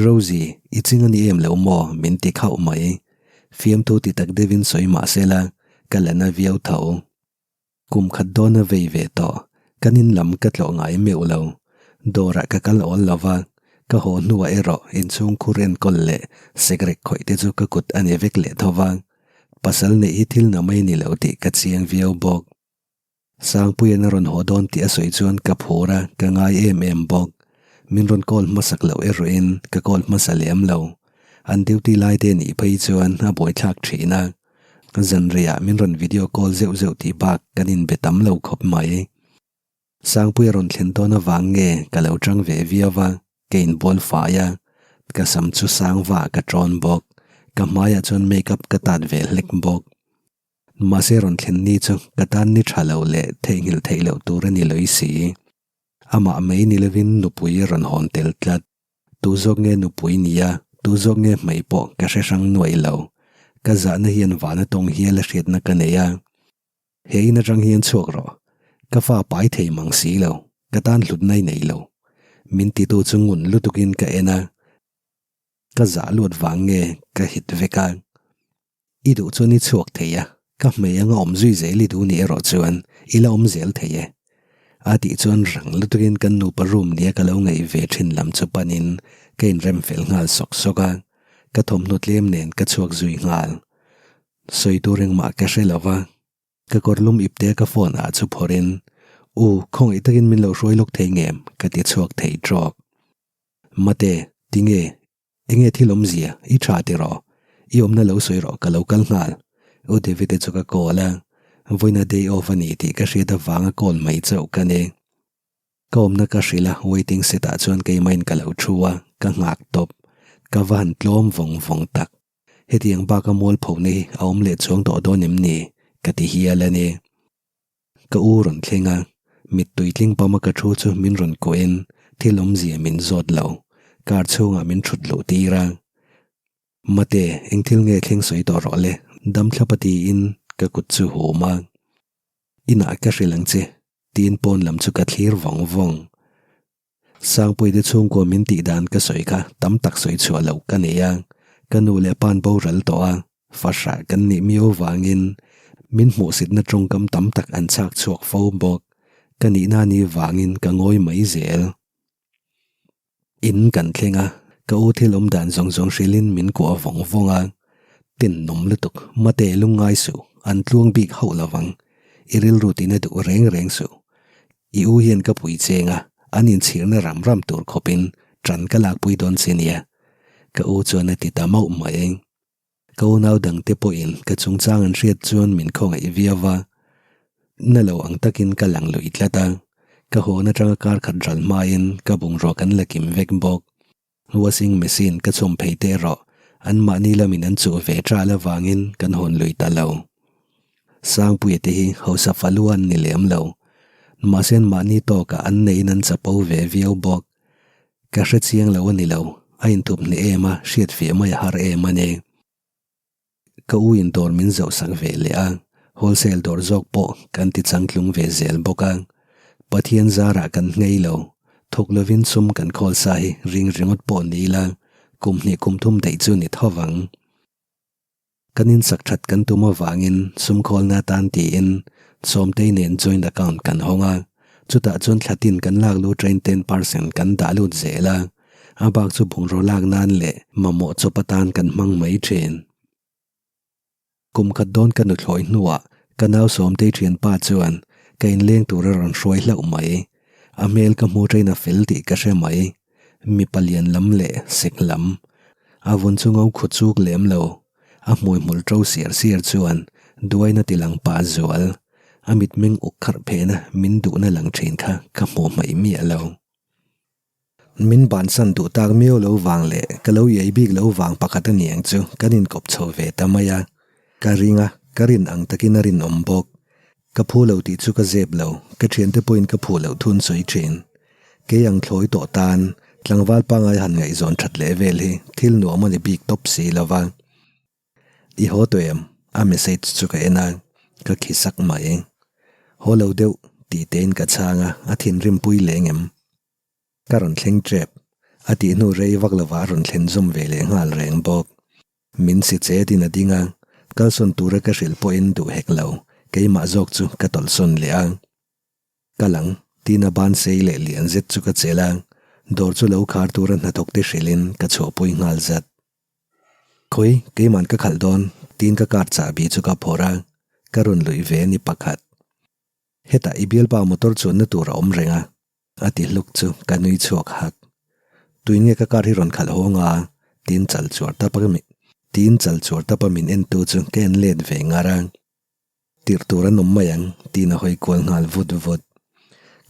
Rosie, i ching a ni em lo maw? min ti khauh mai. Fiamthu ti tak deuhin sawi mah sela, ka la na viau tho. Kum khat dawn a vei ve tawh, kan in lam ka tlawh ngai meuh lo. Dawrah ka kal awl lo va, ka haw hnuah erawh inchhung khur enkawl leh sekrek khawih te chu ka kut a ni vek leh tho va. Pasal neih hi thil na mai ni lo tih ka chiang viau bawk. Sangpuia'n a rawn haw dawn tih a sawi chuan ka phur a, ka ngai em em bawk. Min rawn call hmasak loh erawhin ka call hmasa lem lo. An duty lai te nih phei chuan a buaithlak thin a. Zanriah min rawn video call zeuh zeuh tih bak kan inbe tam lo khawp mai. Sangpuia rawn thlen dawn avang nge ka lo chang ve viau va, ka inbual fai a, ka sam chu sang va ka tawn bawk, ka hmaiah chuan make up ka tat ve hlek bawk. Mahse rawn thlen ni chu ka tan ni tha lo leh theihnghilh theih loh tur a ni lawih si. Amah mai ni lovin nupui a rawn hawn tel tlat. Tu zawk nge nupui nia, tu zawk nge hmei pawh ka hre hrang nuaih lo. Ka zahna hian vana tawng hial a hriatna ka nei a. He in atang hian chhuak rawh. Ka fa pai thei mang si lo, ka tan hlutna i nei lo. Min titu chu ngun lutukin ka en a. Ka zah luat vang nge ka hit vek a. I duh chuan i chhuak thei a, ka hmei anga awm zui zel i duh nih erawh chuan i la awm zel thei e. A tih chuan rang lutukin kan nupa room nia ka lo ngaih ve thin lam chu panin ka inrem fel nghal sawk sawk a, ka thawmhnaw tlem nen ka chhuak zui nghal. Sawi tur engmah ka hre lo va, ka kawr lum ipte ka phone ah chu phawrhin, U, khawngaih takin min lo hruai lawk thei ngem? ka ti chhuak thei trawk. Mate, tinge? Enge thil awmzia, i tha tiraw? I awmna lo sawi rawh ka lo kal nghal. U David-a chu ka call a, vawiina day off a ni tih ka hriat avanga call mai chauh ka ni. Ka awmna ka hrilh a, waiting set ah chuan keimahin ka lo thu a, ka nghak tawp. Ka va han tlawm vawng vawng tak. Hetiang baka mualphona hi a awm leh chuang tawh dawn em ni? Ka ti hial a ni. ka u rawn thleng a, mittui tling pama ka thu chu min rawn kuahin thil awmzia min zawt lo, car chhungah min thut luh tir a. Mate, eng thil nge thleng sawi tawh rawh le, dam thlapa tiin ka kut chu hum a. Inah ka hrilh ang che, tiin pawn lam chu ka thlir vawng vawng. Sangpuite chhungkua min tih dan ka sawi kha tam tak sawi chhuah loh ka nei a, ka nu leh pa'n boral tawh a, fahrah kan nih miau vangin min hmuhsitna tawngkam tam tak an chhak chhuak fo bawk. Ka nihna ni vangin ka ngawi mai zel. In kan thleng a, ka u thil awm dan zawng zawng hrilhin min kuah vawng vawng a, Tinnawm lutuk, mate lungngai suh, an tluang bik hauh lovang, i rilru tina duh reng reng suh. I u hian ka pui cheng a, an inchhirna ram ram tur khawpin ṭan ka lakpui dawn che nia, ka u chuan a ti ta mauh mai. Ka unau dangte pawhin ka chungchang an hriat chuan min khawngaih viau va, na lo ang takin ka lang lui tlat a, ka hawn atanga kar khat ral hmain ka bungrua kan la kim vek bawk. Washing machine ka chhawm phei te erawh anmahni lamin an chuh ve ṭal avangin kan hawn lui ta lo. Sangpuia te hi hausa falu an ni lem lo, mahse anmahni tawkah an neiin an chapo ve viau bawk. Ka hre chiang lo a ni lo, a inthup hneh em a, hriat fiah mai a har em a ni. Ka u in dawr min zoh sak ve leh a, wholesale dawr zawk pawh kan ti changtlung ve zel bawk a. Pathian zarah kan nghei lo, thawk lovin sum kan khawl sa hi ring ringawt pawh ni ila, kum hnih kum thum daih chu ni tho vang. Kan insak that kan tum avangin sum khawlna atan tiin Sawmtei nen joint account kan hawng a, chutah chuan thla tin kan lak lu train 10% kan dah lut zel a, a bak chu bungraw lak nan leh mamawh chawp atan kan hmang mai thin. Kum khat dawn ka nuthlawi hnuah ka nau Sawmtei thianpa chuan ka inleng tur a rawn hruai hlauh mai, a hmel ka hmu train a fel tih ka hre mai. Mipa lian lam leh sek lam, a vun chu ngo khu chuk lem lo, a hmui hmul ṭo siar siar chuan duaina ti lang pah zual, a mitmeng uk kharh phehna min duhna lang ṭhin kha ka hmuh hmaih miah lo. Min bansan duh tak miau lo vang leh ka lo iai bik lo vang pakhat a ni ang chu kan inkawp chho ve ta mai a, ka ring a, ka rin ang takin a rinawm bawk. Ka phu lo tih chu ka zep lo, ka thiante pawhin ka phu loh thun sawi thin. Kei ang thlawi tawh tan, tlangval pangai han ngaihzawn that leh vel hi thil nuam a ni bik tawp si lo va. I haw tawh em? A message chu ka en a, ka khi sak mai. Haw lo deuh, tih tein ka chhang a, a thinrim pui leng em? Ka rawn thleng tep, a tih hnu rei vak lovah a rawn thlen zawm ve leh nghal reng bawk. Min si chetin a ding a, kalsawn tura ka hrilh pawhin duh hek lo, keimah zawk chu ka tawlhsawn leh a. Kal ang, tiin a ban sei leh lian zet chu ka chelh a, dawr chu lo khar tura hnathawk te hrilhin ka chhuahpui nghal zat. Khawi, keima'n ka khalh dawn, tiin ka car chahbi chu ka phawrh a, ka rawn luih ve a ni pakhat. Hetah i bialpa motor chuanna tur a awm reng a. A ti hluk chu ka nui chhuak hak. Tuin nge ka car hi rawn khalh haw nga? Tiin chal chuar tap a tiin chal chuar tap a min en tu chu ka en let ve ngar a. Tirh tur an awm mai ang tiin a hawi kual nghal vut vut.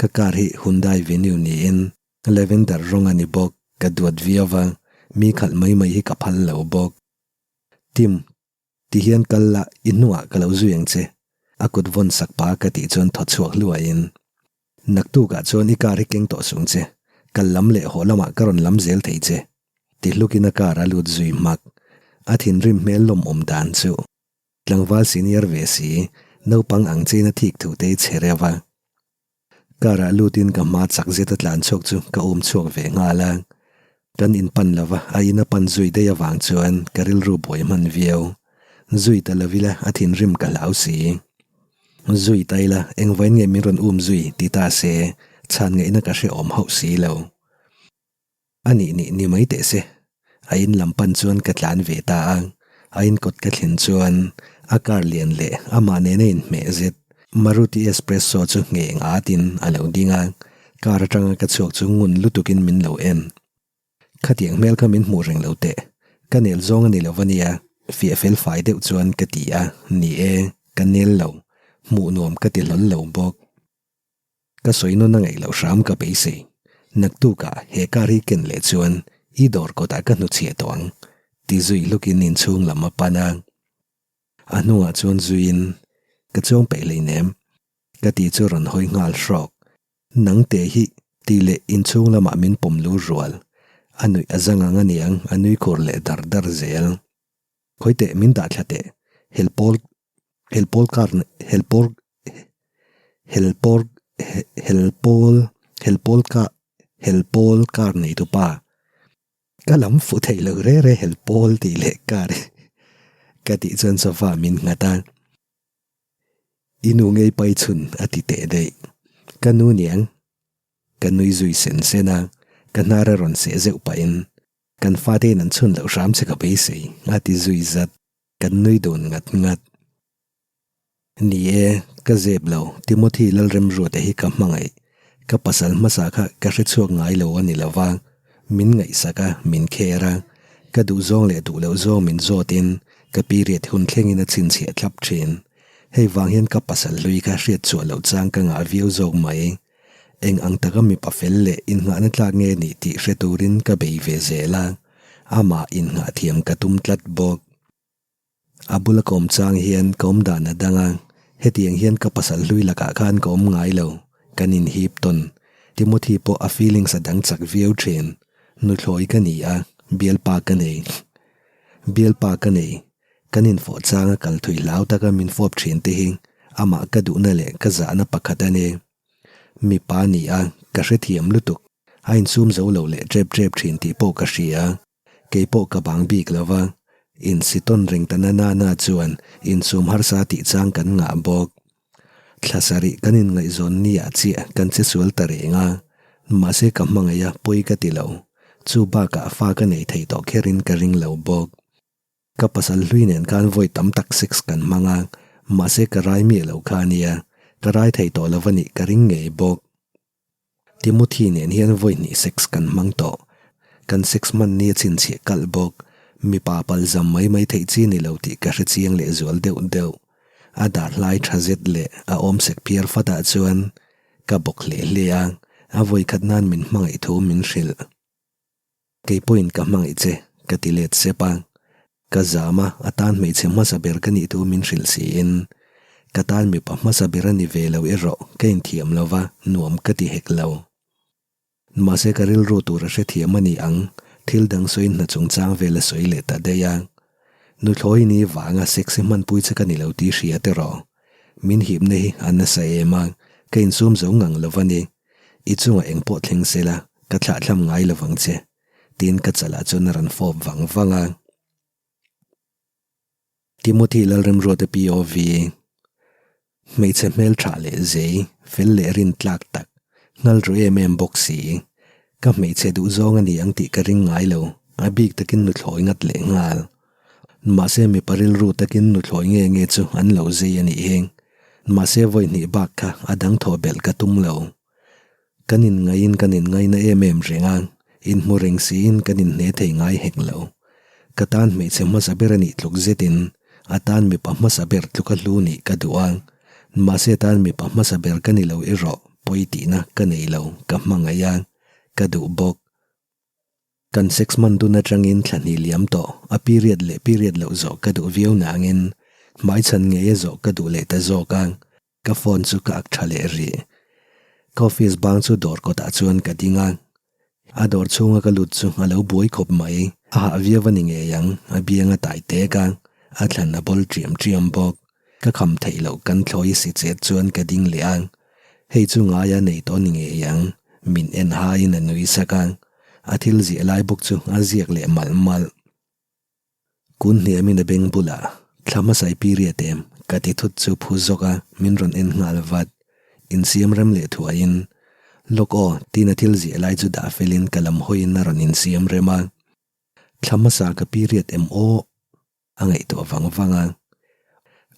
Ka car hi Hyundai Venue niin Lavender rawng a ni bawk, ka duat viau va, mi khalh mai mai hi ka phal lo bawk. Tim. Ti hian kal la, i hnungah ka lo zui ang che. A kut vawn sak pa ka tih chuan thaw chhuak hluaiin, Naktukah chuan i car hi keng tawh sung che, kal lam leh haw lamah ka rawn lam zel thei che. Ti hlukin a car a lut zui hmak. A thinrim hmel lawmawm dan chu. Tlangval senior ve si, naupang ang chein a thik thu te i che reuh a. Car ah lutin ka hma chak zet a tlan chhuak chu ka um chhuak ve nghal a, kan in pan lova a in a pan zui daih avang chuan ka rilru buai hman viau. Zui ta lo ila a thinrim ka hlau si. Zui ta ila engvain nge min rawn um zui ti ta se chhan ngaihna ka hrehawm hauh si lo. A nih nih ni mai teh se. A in lam pan chuan ka tlan ve ta a, a in kawt ka thlen chuan a car lian leh amah nena inhmeh zet Maruti Espresso chu ngheng atin a lo ding a, car atanga ka chhuak chu ngun lutukin min lo en. Khatiang hmel kha min hmuh reng lo teh, ka nel zawng a ni lo va nia, fiah fel fai deuh chuan ka ti a, ni e, ka nel lo, hmuh nuam ka ti hlawl lo bawk. Ka sawi nawn a ngaih loh hram ka beisei. Naktukah he car hi ken leh chuan i dawr kawtah ka hnuchhiah tawh ang, ti zui hlukin inchhung lam a pan a. A hnungah chuan zuiin ka chuang peih hleinem. Ka ti chu rawn hawi nghal hrawk. Nang te hi tih leh inchhung lamah min pawm lu rual. A nuih a zang ang aniang a nui khur leh dar dar zel. Khawi teh min dah thla teh. Helpawl helpawl kar helpawl helpawl helpawl helpawl ka helpawl kar neitupa. Ka lam fuh theih lo re re helpawl tih leh kar ka tih chuan sofa min nghat a. I nu ngei pai chhun a ti teh daih. Ka nu niang. Ka nui zui sen sen a, ka hnar a rawn seh zeuh pahin kan fate in an chhun loh hram che ka beisei a ti zui zat. Kan nui dun ngat ngat. Ni e, ka zep lo, Timothy Lalremruata hi ka hmangaih. Ka pasal hmasa kha ka hre chhuak ngai lo a ni lo va, min ngaihsak a, min kher a, ka duhzawng leh duh loh zawng min zawtin ka period hun thlengin a chhinchhiah thlap thin. Hei vang hian ka pasal hlui kha hriat chhuah loh chang ka ngah viau zawk mai. Eng ang taka mipa fel leh innghahna tlak nge nih tih hre turin ka bei ve zel a, amah innghah thiam ka tum tlat bawk. A bula ka awm chang hian ka awm dan a dang a, hetiang hian ka pasal hlui lakah khan ka awm ngai lo, kan inhip tawn. Timothy pawh a feelings a dang chak viau thin. Nuthlawi ka ni a, bialpa ka nei. Bialpa ka nei. Kan infawh changa kal thui hlau taka min fawp thin te hi amah ka duhna leh ka zahna pakhat a ni. Mipa ni a, ka hrethiam lutuk. A insum zo lo leh tep tep thin tih pawh ka hria. Kei pawh ka bang bik lo va, insitawn reng ta na na na chuan insum harsa tih chang kan ngah bawk. Thla sarih kan inngaihzawn ni ah chiah kan che sual ta reng a, mahse ka hmangaih a pawi ka ti lo. Chu bakah fa ka nei thei tawh kherin ka ring lo bawk. Ka pasal hlui nen khan vawi tam tak sex kan hmang a, mahse ka rai miah lo kha a nia, ka rai thei tawh lo va nih ka ring ngei bawk. Timothy nen hian vawi hnih sex kan hmang tawh. Kan sex hman ni a chhinchhiah kalh bawk. Mipa palzam mai mai theih chi ni lo tih ka hre chiang leh zual deuh deuh. A dar hlai tha zet leh a awm sek phiar fat ah chuan ka bawk hle hle a, a vawi khat nan min hmangaih thu min hrilh. Kei pawhin ka hmangaih che, ka ti let sep a. Ka zam a, a tan hmeichhe hmasa ber ka nih thu min hrilh siin, ka tan mipa hmasa ber a ni ve lo erawh ka inthiam lo va, nuam ka ti hek lo. Mahse ka rilru tur a hrethiam a ni ang, thil dang sawiin hna chungchang vel a sawi leh ta daih a. Nuthlawi ni vanga sexy hmanpui che ka ni lo tih hria tiraw? Min hipna hi a nasa em a, ka insum zo ngang lo va ni. I chungah eng pawh thleng se la, ka thlahthlam ngai lo vang che, tiin ka chalah chuan a rawn fawp vang vang a. Timothy Lalremruata POV, Hmeichhe hmeltha leh zei, fel leh rin tlak tak, nghal ru em em bawk si. Ka hmeichhe duh zawng a ni ang tih ka ring ngai lo, a bik takin nuthlawi ngat leh nghal. Mahse mipa rilru takin nuthlawi nge nge chu an lo zei a nih hi. Mahse vawi hnih bak kha a dang thaw belh ka tum lo. Kan inngaiin kan inngaina em em reng a, inhmu reng siin kan inhne thei ngai hek lo. Ka tan hmeichhe hmasa ber a nih tluk zetin a tan mipa hmasa ber tluka hlu nih ka duh a. Mahse tan mipa hmasa ber ka ni lo erawh pawi tihna ka nei lo, ka hmangaih a, ka duh bawk. Kan sex man dun atangin thla hnih liam tawh, a period leh period loh zawh ka duh viau nangin hmaichhan ngei a zawh ka duh leh ta zawk a, ka phone chu ka ak tha leh rih. Ka office bang chu dawr kawtah chuan ka ding a, a dawr chhunga ka lut chu a lo buai khawp mai, a hah viau a ni ngei ang, a biang a tai tek a, a thlan a bawl ṭiam ṭiam bawk. Ka kham theih loh kan thlawi si chet chuan ka ding leh a, hei chu ngaia nei tawh ni ngei ang, min en haiin a nui sak a, a thil ziah lai bawk chu a ziak leh malh malh. Kun hniamin a beng bulah thla hmasai period em ka ti thut chu phu zawk a, min rawn en nghal vat. Insiam rem leh thuaiin, Lawk aw, tiin a thil ziah lai chu dah felin ka lam hawiin a rawn insiam rem a, Thla hmasa ka period em aw? A ngaihtuah vang vang a.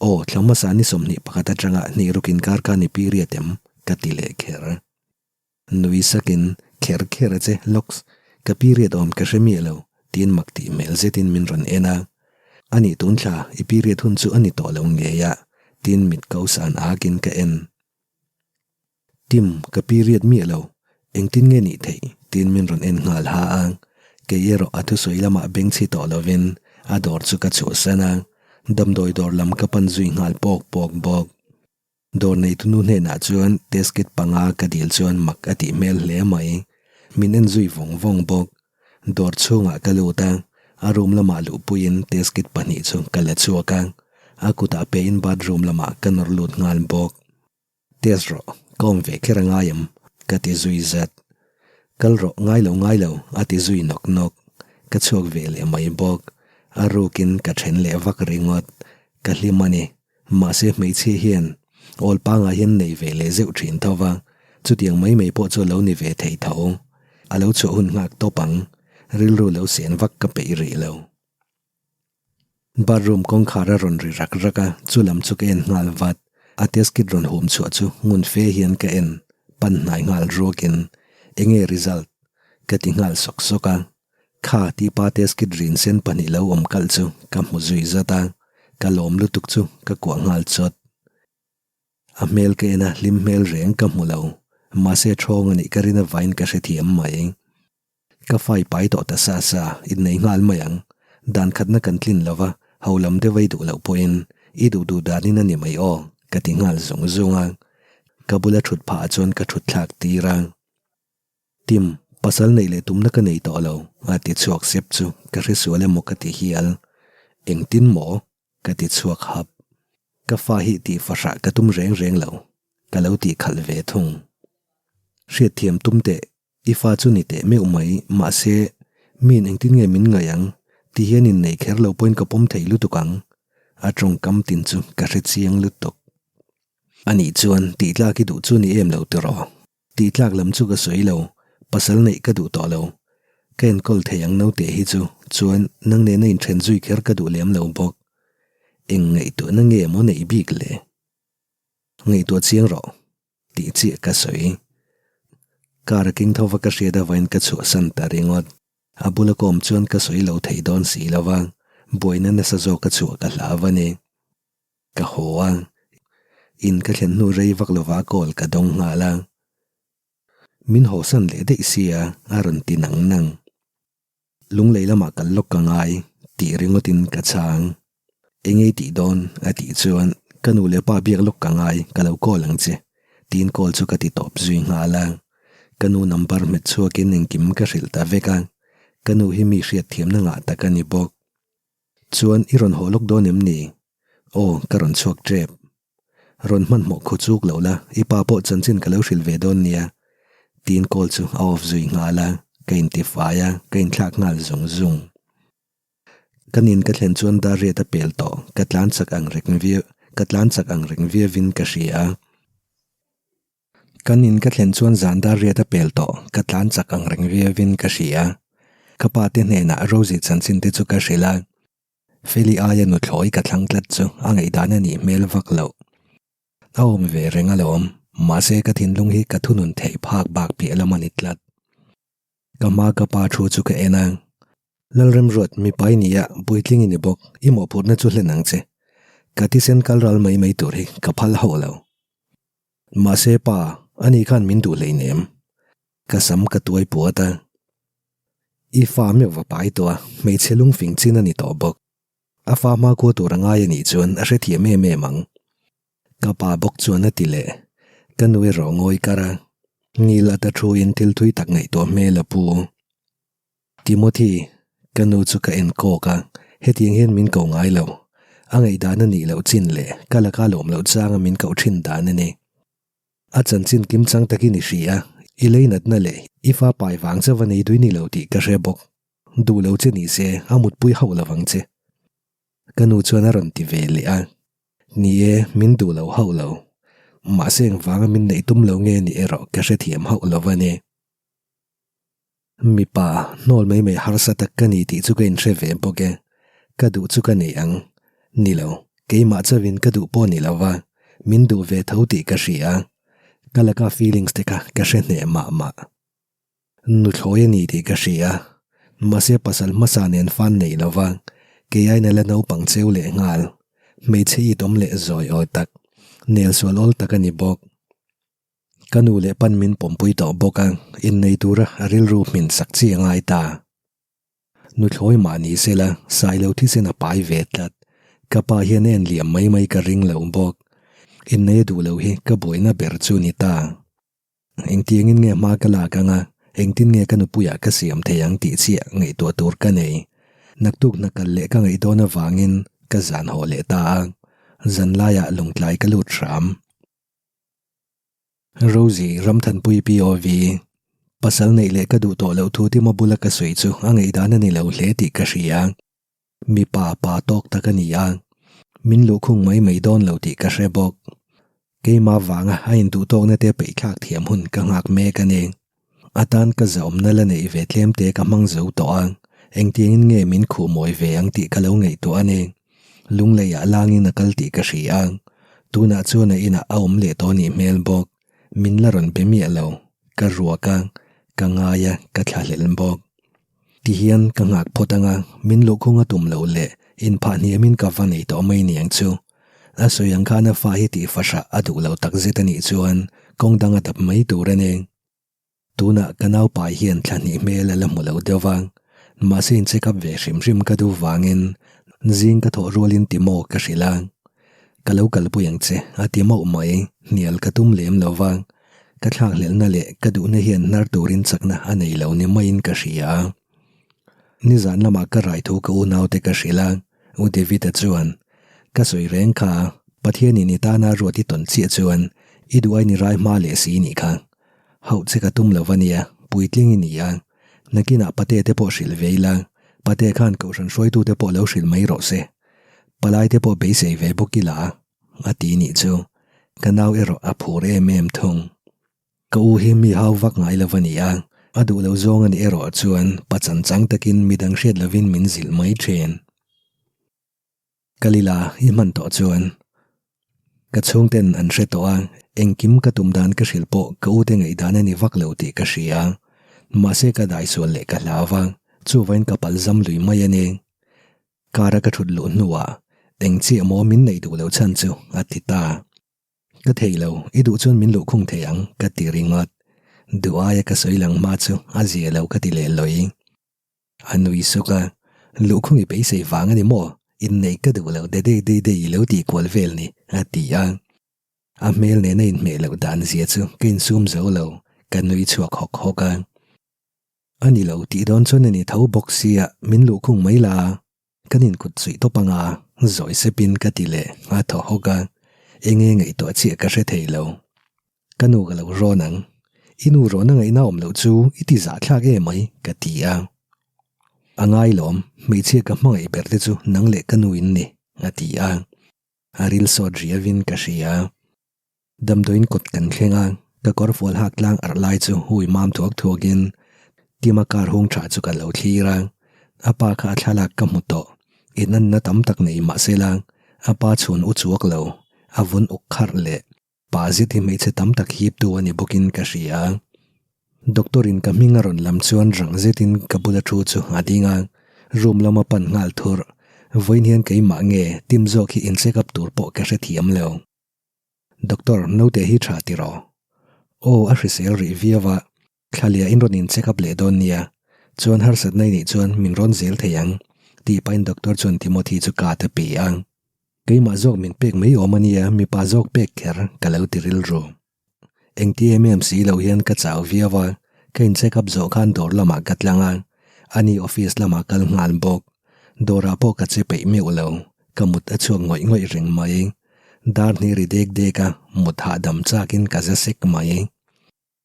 Aw, thla hmasa ni 21 atanga hnih ruk inkar kha ni period em? ka ti leh kher. Nui sakin, Kher kher a che, Locks, ka period awm ka hre miah lo, tiin mak tih hmel zetin min rawn en a. Anih tun thla, i period hun chu a ni tawh lo ngei a, tiin mit ko san akin ka en. Tim, ka period miah lo, engtin nge nih theih? tiin min rawn en nghal ha a, kei erawh a thusawi lamah bengchhi tawh lovin a dawr chu ka chhuahsan a, damdawi dawr lam ka pan zui nghal pawk pawk bawk. Dawr neitunu hnenah chuan test kit panga ka dil chuan mak a tih hmel hle mai. Min en zui vawng vawng bawk. Dawr chhungah ka lut a, a room lamah luhpuiin test kit pahnih chu ka la chhuak a, a kutah pein bathroom lamah ka nawr lut nghal bawk. Test rawh, ka awm ve kher a ngai em? ka ti zui zat. Kal rawh, ngai lo ngai lo, a ti zui nawk nawk. Ka chhuak ve leh mai bawk. A rukin ka then leh vak ringawt. Ka hlim a ni. Mahse hmeichhia hian awl pangah hian nei ve leh zeuh thin tho va, chutiang mai mai pawh chu a lo ni ve thei tho. A lo chhuah hun nghak tawp ang. Rilru lo sen vak ka peih rih lo. Bathroom kawngkhar a rawn ri rak rak a, chu lam chu ka en nghal vat. A test kit rawn hum chhuah chu ngun fe hian ka en, pan hnai nghal ruakin, Enge result? ka ti nghal sawk sawk a. Kha tih pa test kit rin sen pahnih lo awm kalh chu ka hmu zui zat a, ka lawm lutuk chu ka kuah nghal chawt. A hmel ka en a, hlim hmel reng ka hmu lo. Mahse thawng a nih ka rin avain ka hrethiam mai. Ka fai pai tawh ta sa sa, innei nghal mai ang. Dan khatna kan tlin lo va, ho lam deuh ei duh loh pawhin i duh duh danin a ni mai aw, ka ti nghal zung zung a. Ka bula thut phah chuan ka thut thlak tir a. Tim, pasal neih leh tumna ka nei tawh lo, a ti chhuak sep chu ka hresual emaw ka ti hial. Engtin maw? Ka ti chhuak hap. Ka fa hi tih fahrah ka tum reng reng lo, ka lo tih khalh ve thung. Hriatthiam tum teh I fa chu ni teh meuh mai, mahse, miin engtin nge min ngaih ang? Ti hian innei kher lo pawhin ka pawm thei lutuk ang. A tawngkam tin chu ka hre chiang lutuk. Anih chuan tih tlak i duh chu ni em lo tiraw? Tih tlak lam chu ka sawi lo, pasal neih ka duh tawh lo. Ka enkawl thei ang naute hi chu, chuan nang nena inthen zui kher ka duh lem lo bawk. Eng ngaihtuahna nge maw neih bik le? Ngaihtuah chiang rawh. Tih chiah ka sawi. Car a king tho va ka hriat avain ka chhuahsan ta ringawt. A bula ka awm chuan ka sawi lo thei dawn si lo va, buaina nasa zawk ka chhuah ka hlau a ni. Ka haw a, in ka thlen hnu rei vak lova call ka dawng nghal a. Min hawsan leh daih sia a rawn ti nang nang. Lunglei lamah kal lawk ka ngai tih ringawtin ka chhang. Eng ei tih dawn? a tih chuan ka nu leh pa biak lawk ka ngai, ka lo call ang che tiin call chu ka ti tawp zui nghal a. Ka nu number hmet chhuakin engkim ka hrilh ta vek a, ka nu hi mi hriatthiamna ngah tak a ni bawk. Chuan i rawn haw lawk dawn em ni? Aw, ka rawn chhuak tep. Rawn hmanhmawh khu chuk lo la, i pa pawh chanchin ka lo hrilh ve dawn nia. Tiin call chu a off zui nghal a, ka intifai a, ka inthlak nghal zung zung. Ka nin ka thlen chuan dar riat a pel tawh, ka tlan chak ang reng viau, ka tlan chak ang reng viauin ka hria. Ka nin ka thlen chuan zan dar riat a pel tawh, ka tlan chak ang reng viauin ka hria. Ka pa te hnenah Rosie chanchin te chu ka hrilh a. Feli aia nuthlawi ka thlang tlat chu a ngaihdan a nih hmel vak loh. A awm ve reng alawm, mahse ka thinlung hi ka thunun theih phak bak piah lam a ni tlat. Ka hma ka pa thu chu ka en a, Lalremruat, mipa i ni a, puitling i ni bawk, i mawhphurhna chu hlen ang che. Ka thisen kal ral mai mai tur hi ka phal hauh lo. Mahse pa, ani khan min duh hleinem. Ka sam ka tuai puat a. I fa meuh va pai tawh a, hmeichhe lungfing chin a ni tawh bawk. A fa hma kua tur a ngai a nih chuan a hrethiam em em ang. Ka pa bawk chuan a ti leh. Ka nu erawh ngawi kar a, Ngil ata thu in thil thui tak ngaihtuah hmel a pu. Timothy, ka nu chu ka en kawk a, hetiang hian min ko ngai lo. A ngaihdan a nih loh chin leh ka laka lawm loh changa min koh thin dan a ni. A chanchin kim chang takin i hria a, i leinatna leh i fa pai vang chauh a nei dui ni lo tih ka hre bawk. Duh lo che ni se, a mutpui hauh lo vang che. Ka nu chuan a rawn ti ve leh a. Ni e, min duh lo hauh lo. Mahse engvanga min neih tum lo nge ni erawh ka hrethiam hauh lo a ni. Mipa, hnawl mai mai harsa tak ka ni tih chu ka inhre ve bawk e. Ka duh chu ka nei ang. Ni lo, keimah chauhin ka duh pawh ni lo va, min duh ve tho tih ka hria. Ka laka feelings te kha ka hre hneh mah mah. Nuthlawi a ni tih ka hria. Mahse pasal hmasa nen fan nei lo va, kei aiin a la naupang cheu leh nghal. Hmeichhe it awm leh zawi awi tak, nel sual awl tak a ni bawk. Ka nu leh pan min pawmpui tawh bawk a, innei tura a rilru hmin sak chi a ngai ta. Nuthlawi mah ni sela, Sailo thisen a pai ve tlat. Ka pa hian a en liam mai mai ka ring lo bawk. Inneia duh lo hi ka buaina ber chu ni ta. Engtiangin nge hma ka lak anga, engtin nge ka nupuiah ka siam thei ang tih chiah ngaihtuah tur ka nei. Naktuk hna kal leh ka ngaih dawn avangin ka zan haw leh ta a, zanlaiah lungtlai ka lut hram. Rosie, Ramthanpui POV, Pasal neih leh ka duh tawh loh thu Tima bula ka sawi chu a ngaihdan a ni lo hle tih ka hria. Mipa pa tawk tak a ni a, min luhkhung mai mai dawn lo tih ka hre bawk. Keimah vanga a induhtawkna te peihthlak thiam hun ka nghak mek a ni. A tan ka zahawmna la neih ve tlem te ka hmang zo tawh a, engtiangin nge min khuh mawi ve ang tih ka lo ngaihtuah a ni. Lungleiah langin a kal tih ka hria a, tunah chuan a inah a awm leh tawh nih hmel bawk. Min la rawn be miah lo, ka ruak a, ka ngai a, ka thlahlel bawk. Tihian ka nghak phawt anga min luhkhung a tum loh leh inphah hniamin ka va nei tawh mai niang chu. A sawi ang khan a fa hi tih fahrah a duh lo tak zet a nih chuan kawng dang a dap mai tur a ni. Tunah ka naupai hian thla hnih hmel a la hmu lo deuh va, mahse in check up ve hrim hrim ka duh vangin zing ka thawh rualin ti maw ka hrilh a. Ka lo kalpui ang che a ti mauh mai, hnial ka tum lem lo va. Ka thlakhlelhna leh ka duhna hian hnar turin chakna a nei lo ni maiin ka hria. Nizan lamah ka rai thu ka unaute ka hrilh a, U David-a chuan, Ka sawi reng kha, Pathianin i tana ruat i tawn chiah chuan i duh ain i rai hma leh si nih kha. Hauh che ka tum lo va nia, puitling i ni a. Nakinah Pate te pawh hrilh ve ila, Pate khan kohhran hruaitute pawh lo hrilh mai rawh se. Palaite pawh beisei ve bawk ila. A ti nih chu, ka nau erawh a phur em em thung. Ka u hi mi hau vak ngai lo a ni a, a duh lo zawng a nih erawh chuan pachan chang takin midang hriat lovin min zilh mai thin. Ka lila i hman tawh chuan ka chhungten an hre tawh a, engkim ka tum dan ka hrilh pawh ka ute ngaihdan a ni vak lo tih ka hria. Mahse ka daisual leh ka hlau va, chuvain ka palzam lui mai a ni. Car a ka thut luh hnuah eng chiah maw min neih duh loh chhan chu a ti ta. Ka thei lo, i duh chuan min luhkhung thei ang ka ti ringawt. Duh aia ka sawi lang hma chu a zia lo ka ti leh lawi. A nui suk a, luhkhung i beisei vang a ni maw? Inneih ka duh loh de dei dei dei i lo tih kual vel ni a ti a. A hmel nena inhmeh loh dan zia chu ka insum zo lo, ka nui chhuak hawk hawk a. A ni lo tih dawn chuan a ni tho bawk sia min luhkhung mai la, kan inkut suih tawp anga zawi sepin ka ti leh a thaw hawk a, enge ngaihtuah chiah ka hre thei lo. Ka nu ka lo rawn ang, i nu rawn a ngaihna awm loh chu i ti zahthlak em mai ka ti a. A ngai lawm, hmeichhia ka hmangaih ber te chu nang leh ka nu in ni a ti a, a ril sawt riavin ka hria. Damdawiin kawt kan thleng a, ka kawr fual hak tlang arh lai chu hui mam thuak thuakin Tima car hung tha chu ka lo thlir a, a pa kha a thlalak ka hmu tawh, inanna tam tak nei mah sela a pa chhun u chuak lo, a vun uk kharh leh pa zet hi hmeichhe tam tak hiptu a ni bawkin ka hria. Doctor in ka hming a rawn lam chuan rang zetin ka bula thu chu a ding a, room lama pan nghal thurh, vawiin hian keimah nge Tim zawk hi in check up tur pawh ka hrethiam lo. Doctor, naute hi tha tiraw? Aw, a hrisel rih viau a, thlalia in rawn in check up leh dawn nia, chuan harsatna i nih chuan min rawn zel thei ang, tih pahin doctor chuan Timothy chu card a pe a. Keimah zawk min pek mai awm a nia, mipa zawk pek kher ka lo ti rilru. Engti em em si lo hian ka chau viau a, ka in check up zawh khan dawr lamah ka tlang a, ani office lamah kal nghal bawk. Dawrah pawh ka che peih meuh lo, ka mut a chhuak ngawih ngawih reng mai. Dar hnih ri dek dek a, mut hahdam chakin ka za sek mai.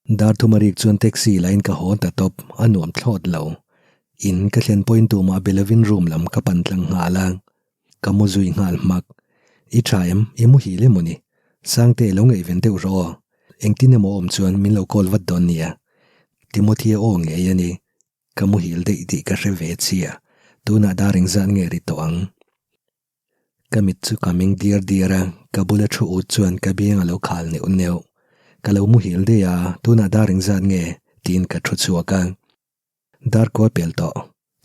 Dar thuma rik chuan taxi lain ka haw ta tawp, a nuam thlawt lo. In ka thlen pawhin tumah be lovin room lam ka pan tlang nghal a, ka mu zui nghal hmak. I tha em? I muhil emaw ni? Sangte lo ngaihven deuh rawh aw. Engtin emaw awm chuan min lo call vat dawn nia. Timothy-a aw ngei a ni. Ka muhil daih tih ka hre ve chiah. Tunah dar engzat nge ri tawh ang? Ka mit chu ka meng diar diar a, ka bula thu ut chuan ka biang a lo khal neuh neuh. Ka lo muhil daih a, tunah dar engzat nge? tiin ka thu chhuak a. Dar kual pel tawh.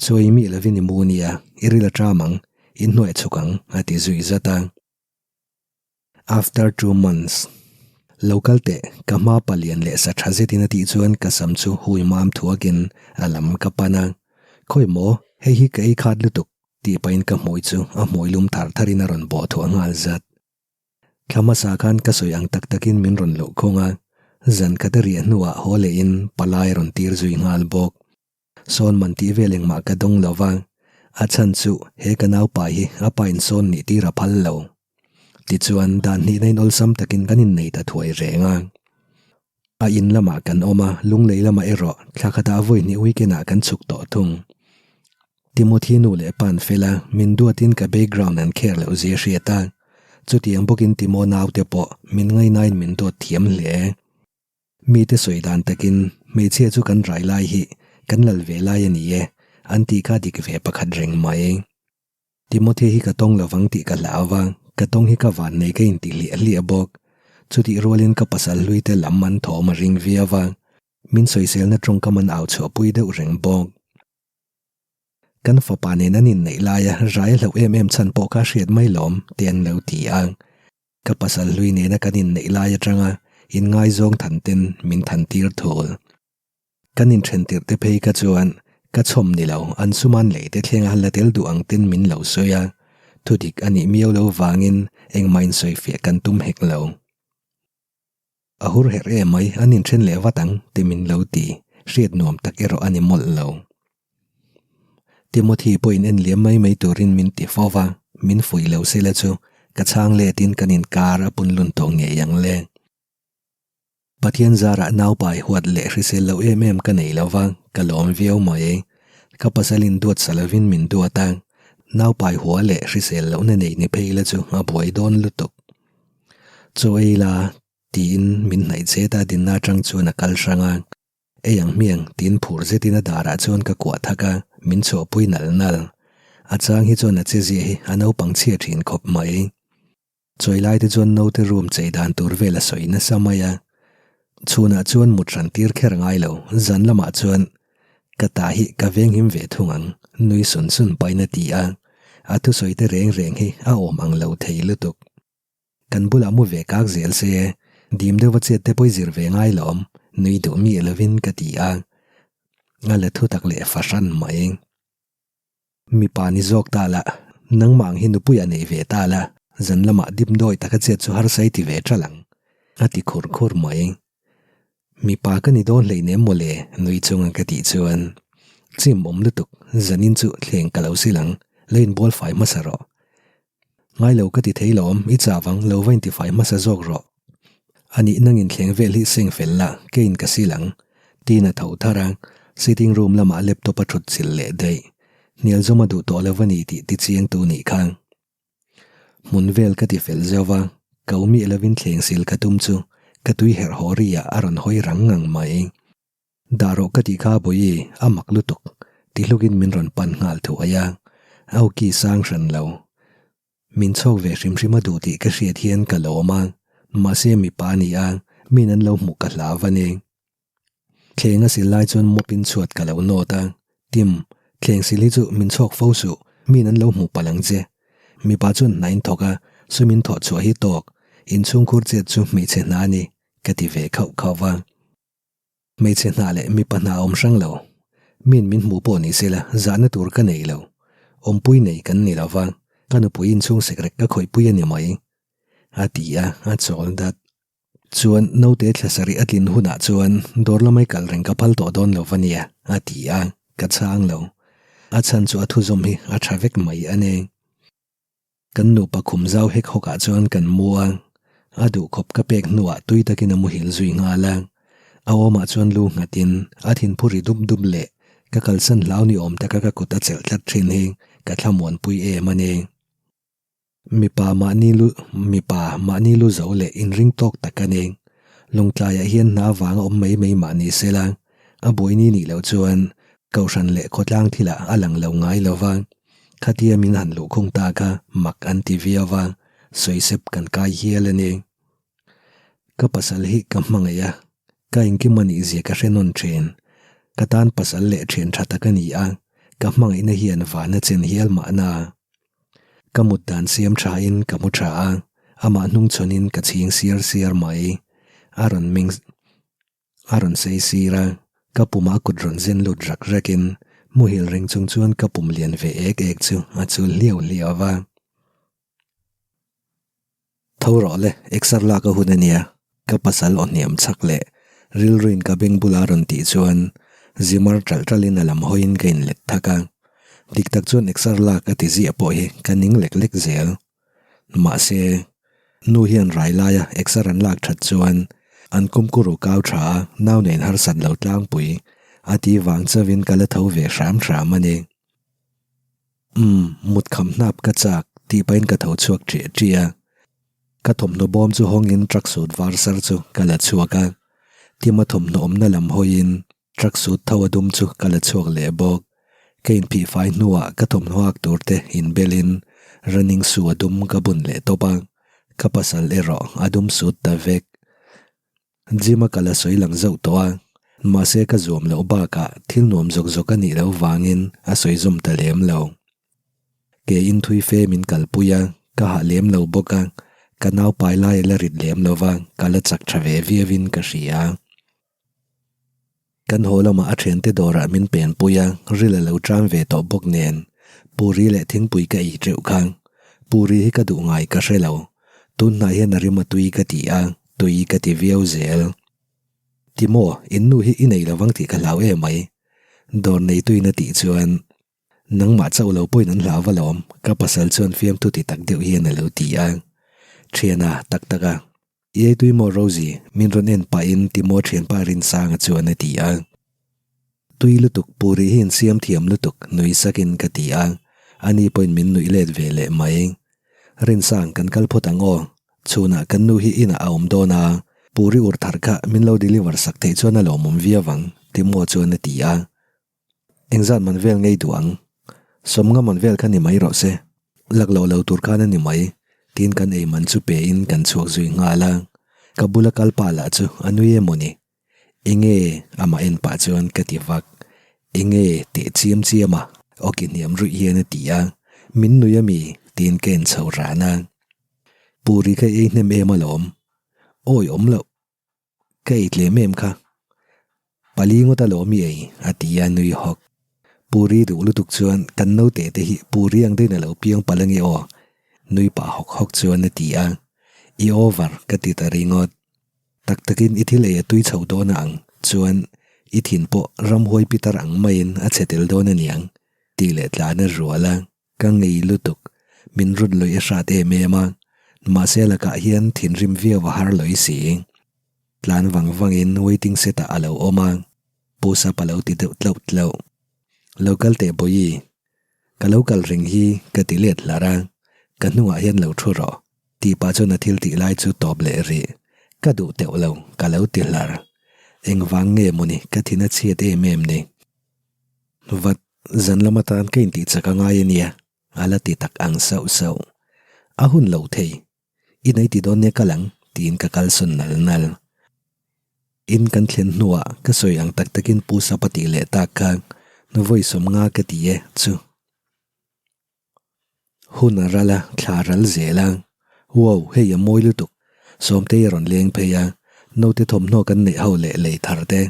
Chawi mi lovin i mu nia, i ril a ṭam ang, inhnuai chhuk ang, a ti zui zat a. After two months. Lo kal teh, ka hma palian leh sa tha zetin a tih chuan ka sam chu hui mam thuakin a lam ka pan a. Khawi maw, hei hi ka ei khat lutuk, tih pahin ka hmui chu a hmui lum thar tharin a rawn bawh thuah nghal zat. Thla hmasa khan ka sawi ang tak takin min rawn luh khung a, zan khat a riah hnuah haw lehin palai a rawn tir zui nghal bawk. Sawn man tih vel engmah ka dawng lo va, a chhan chu he ka naupa hi a pa in sawn nih tir a phal lo. Tichuan, dan hnihna in awlsam takin kan innei ta thuai reng a. A in lamah kan awm a, Lunglei lamah erawh thla khatah vawi hnih weekend ah kan chhuk tawh thung. Timothy nu leh pa'n fel a, min duatin ka background an care loh zia hriat a. Chutiang bawkin Timo naute pawh min ngainain min duat thiam hle. Mite sawi dan takin hmeichhia chu kan rai lai hi kan lal ve lai a ni e, an tih kha dik ve pakhat reng mai. Timothy hi ka tawng lovang tih ka hlau va, ka tawng hi ka van nei ka inti hliah hliah bawk. Chutih rualin ka pasal hlui te lam an thawm a ring viau va, min sawiselna tawngkam an au chhuahpui deuh reng bawk. Kan fapa nen an inneih laia rai a hlauh em em chhan pawh kha hriat mai lawm te an lo ti a. Ka pasal hlui nena kan inneih lai atanga inngaizawng than ten min than tir thul. Kan inthen tirh te phei kha chuan ka chhawm ni lo, an suman lei te thlenga la tel duh ang ten min lo sawi a, thudik a nih miau lo vangin engmah insawifiah kan tum hek lo. A hur herh em mai, an inthen leh vat ang ti min lo ti, hriat nuam tak erawh a ni mawlh lo. Timothy pawhin en liam mai mai turin min ti fo va, min fuih lo sela chu ka chhang letin kan inkar a punlun tawh ngei ang le. Pathian zarah naupai huat leh hrisel loh em em ka nei lo va, ka lawm viau mai. Ka pasalin duat sa lovin min duat a, naupai hua leh hrisel lohna nei ni phei la chu a buai dawn lutuk. Chaw ei la, tiin min hnaih chet a dinna atang chuan a kal hrang a. Ei ang hmiang, tiin phur zetin a darah chuan ka kuah thak a, min chhuahpui nal nal. A chang hi chuan a che ziah hi a naupang chhia thin khawp mai. Chawi lai te chuan naute room chei dan tur vel a sawi nasa mai a, chhunah chuan mut hran tir kher ngai lo, zan lamah chuan ka ta hi ka venghim ve thung ang, nui sun sun pahin a ti a, a thusawi te reng reng hi a awm ang lo thei lutuk. Kan bulah mu ve kak zel se, dim deuha chet te pawh i zir ve ngai lawm, nui duh miah lovin ka ti a, a la thu tak leh fahran mai. Mipa ni zawk ta la, nangmah ang hi nupuiah nei ve ta la, zan lamah dimdawi taka chet chu harsa i ti ve ṭalh ang, a ti khur khur mai. Mipa ka ni dawn hleinem maw le, nui chunga ka tih chuan, Chim awm lutuk, zanin chu thleng ka lo sil ang, la inbual fai hmasa rawh. Ngai lo ka ti thei lawm, i chau ang, lo va intifai hmasa zawk rawh. A nih nangin thleng vel hi seng fel la, keiin ka sil ang. Tiin a tho thar a, sitting room lamah laptop a thut chilh leh daih. Hnial zawm a duh tawh lo a ni tih tichiangtu nih kha. Hmun vel ka ti fel zauh va, ko miah lovin thleng sil ka tum chu ka tui herh haw ri ah a rawn hawi rang ngang mai. Dah rawh ka tih kha Bawihi, a mak lutuk, ti hlukin min rawn pan nghal thuai a, a awki sang hran lo. Min chhawk ve hrim hrim a duh tih ka hriat hian ka lawm a, mahse mipa a ni a, min an lo hmuh ka hlau a ni. Thleng a sil lai chuan mop in chhuat ka lo nawt a, Tim, thleng sil hi chu min chhawk fo suh, min an lo hmuh palh ang che. Mipa chuan hna in thawk a, sum in thawh chhuah hi tawk, inchhungkhur chet chu hmeichhe hna a ni, ka ti ve khauh khauh va. Hmeichhe hna leh mipa hna awm hrang lo. Min min hmuh pawh ni sela zahna tur ka nei lo. Awmpui nei kan ni lo va, ka nupui inchhung sekrek ka khawihpui a ni mai. A ti a, a chawl dat. Chuan naute thla sarih a tlin hunah chuan dawr lamai kal reng ka phal tawh dawn lo va nia, a ti a, ka chhang lo. A chhan chu a thuzawm hi a tha vek mai a ni. Kan nupa khum zau hek hawkah chuan kan mu a, a duhkhawp ka pek hnuah tui takin a muhil zui nghal a. A awmah chuan lu nghatin a thinphu ri dup dup leh ka kalsan hlau ni awm taka ka kut a chelh tlat thin hi ka thlamuanpui em a ni. Mipa mahni lu mipa mahni lu zo leh inring tawk tak a ni. Lawngtlaiah hian hna vanga awm mai mai mah ni sela, a buaini nih loh chuan Kohhran leh khawtlang thilah a lang lo ngai lo va, khatia min han luhkhung ta kha mak an ti viau va, sawisep kan kai hial a ni. Ka pasal hi ka hmangaih a, ka engkim a nih zia ka hre nawn thin. Ka tan pasal leh thian tha tak a ni a, ka hmangaihna hian van a chen hial mahna. Ka mut dan siam thain ka mu tha a, amah hnungchhawnin ka chhing siar siar mai. A rawn meng. A rawn sei sir a, ka pumah a kut rawn zen lut rak rakin muhil reng chung chuan ka pum lian ve ek ek chu a chul hliau hliau va. Tho rawh le, exer lak a hun a nia, ka pasal aw hniam chhak leh rilruin ka beng bula rawn tih chuan zimar ṭalh ṭalhin a lam hawiin ka inlet thak a. Dik tak chuan exer lak a ti ziah pawh hi ka ning lek lek zel. Mahse, nu hian rai laia exer an lak ṭhat chuan an kumkuru kau ṭha a, nau nen harsat lo tlangpui a ti vang chauhin ka la tho ve hram hram a ni. Umm, mut kham hnap ka chak tih pahin ka tho chhuak ṭiah ṭiah a. Ka thawmhnaw bawm chu hawngin truck suit var sar chu ka la chhuak a. Tima thawmhnaw awmna lam hawiin truck suit tho a dum chu ka la chhuak leh bawk. Ka inphih fai hnuah ka thawmhnaw hak tur te inbelin running shoe a dum ka bun leh tawp a. Ka pasal erawh a dum suit ta vek. Gym a kal a sawi lang zauh tawh a, mahse ka zuam loh bakah thil nuam zawk zawk a nih loh vangin a sawi zawm ta lem lo. Ke in thui fe min kalpui a, ka hah lem lo bawk a, ka nau pai lai a la rit lem lo va, ka la chak tha ve viau in ka hria. Kan haw lamah a thiante dawrah min penpui a, ril a lo ṭam ve tawh bawk nen, Puri leh thingpui ka ei teuh kha. Puri hi ka duh ngai ka hre lo. Tun hnah hian a rim a tui ka ti a, tui ka ti viau zel. Timo, in nu hi i nei lovang tih ka hlau em mai. Dawr neituin a tih chuan, Nangmah chauh lo pawhin an hlau va lawm, ka pasal chuan fiamthu ti tak deuh hian a lo ti a. Thiana, tak tak a. I ei tui maw Rosie, min rawn en pahin Timo thianpa Rinsanga chuan a ti a. Tui lutuk, Puri hi insiam thiam lutuk, nui sakin ka ti a. Ani pawhin min nuih let ve leh mai. Rinsang, kan kal phawt ang aw. Chhunah kan nu hi inah a awm dawn a, Puri ur thar kha min lo deliver sak theih chuan a lawmawm viau ang, Timo chuan a ti a. Engzat man vel ngei duh ang? Sawmnga man vel kha ni mai rawh se. Lak loh lo tur khan a ni mai, tiin kan ei man chu pe in kan chhuak zui nghal a. Ka bula kal pa lah chu a nui emaw ni? Enge? Amah en pah chuan ka ti vak. Enge? Teh chiam chiam a, awki hniam ruih hian a ti a. Min nui a mi? Tiin ka en chho ran a. Puri ka ei hnem em alawm. Awi awm loh. Ka ei tlem em kha. Pali ngawt a lawm i ei, a ti a nui hawk. Puri duh lutuk chuan kan naute te hi Puri ang deuhin a lo piang palh ange aw, nui pah hawk hawk chuan a ti a. I over ka ti ta ringawt. Tak takin i thil ei a tui chho dawn a ang chuan i thin pawh ramhuai pitar ang maiin a chhe tel dawn a niang, tih leh tlan a rual a. Ka ngei lutuk, min rut lawih a hrat em em a, mahse lakah hian thinrim viau a har lawih si. Tlan vang vangin waiting set ah a lo awm a, Pu Sap a lo ti deuh tlauh tlauh. Lo kal teh Bawihi, ka lo kal reng hi ka ti let hlar a, ka hnungah hian lo thu rawh tih pah chuan a thil tih lai chu tawp leh rih. Ka duh teuh lo, ka lo ti hlar. Engvang nge mawni ka thin a chhiat em em ni. Vat, zan lam atan ka intih chak a ngai a nia, a la ti tak ang sauh sauh. A hun lo thei, i nei ti dawn nia kal ang, tiin ka kalsawn nal nal. In kan thlen hnuah ka sawi ang tak takin Pu Sapa tih leh tak kha vawi sawmnga ka ti e chu. Hun a ral a, thla a ral zel a. Wow, hei a mawi lutuk. Sawmtei a rawn leng phei a, naute thawmhnaw kan neih ho leh lei thar te,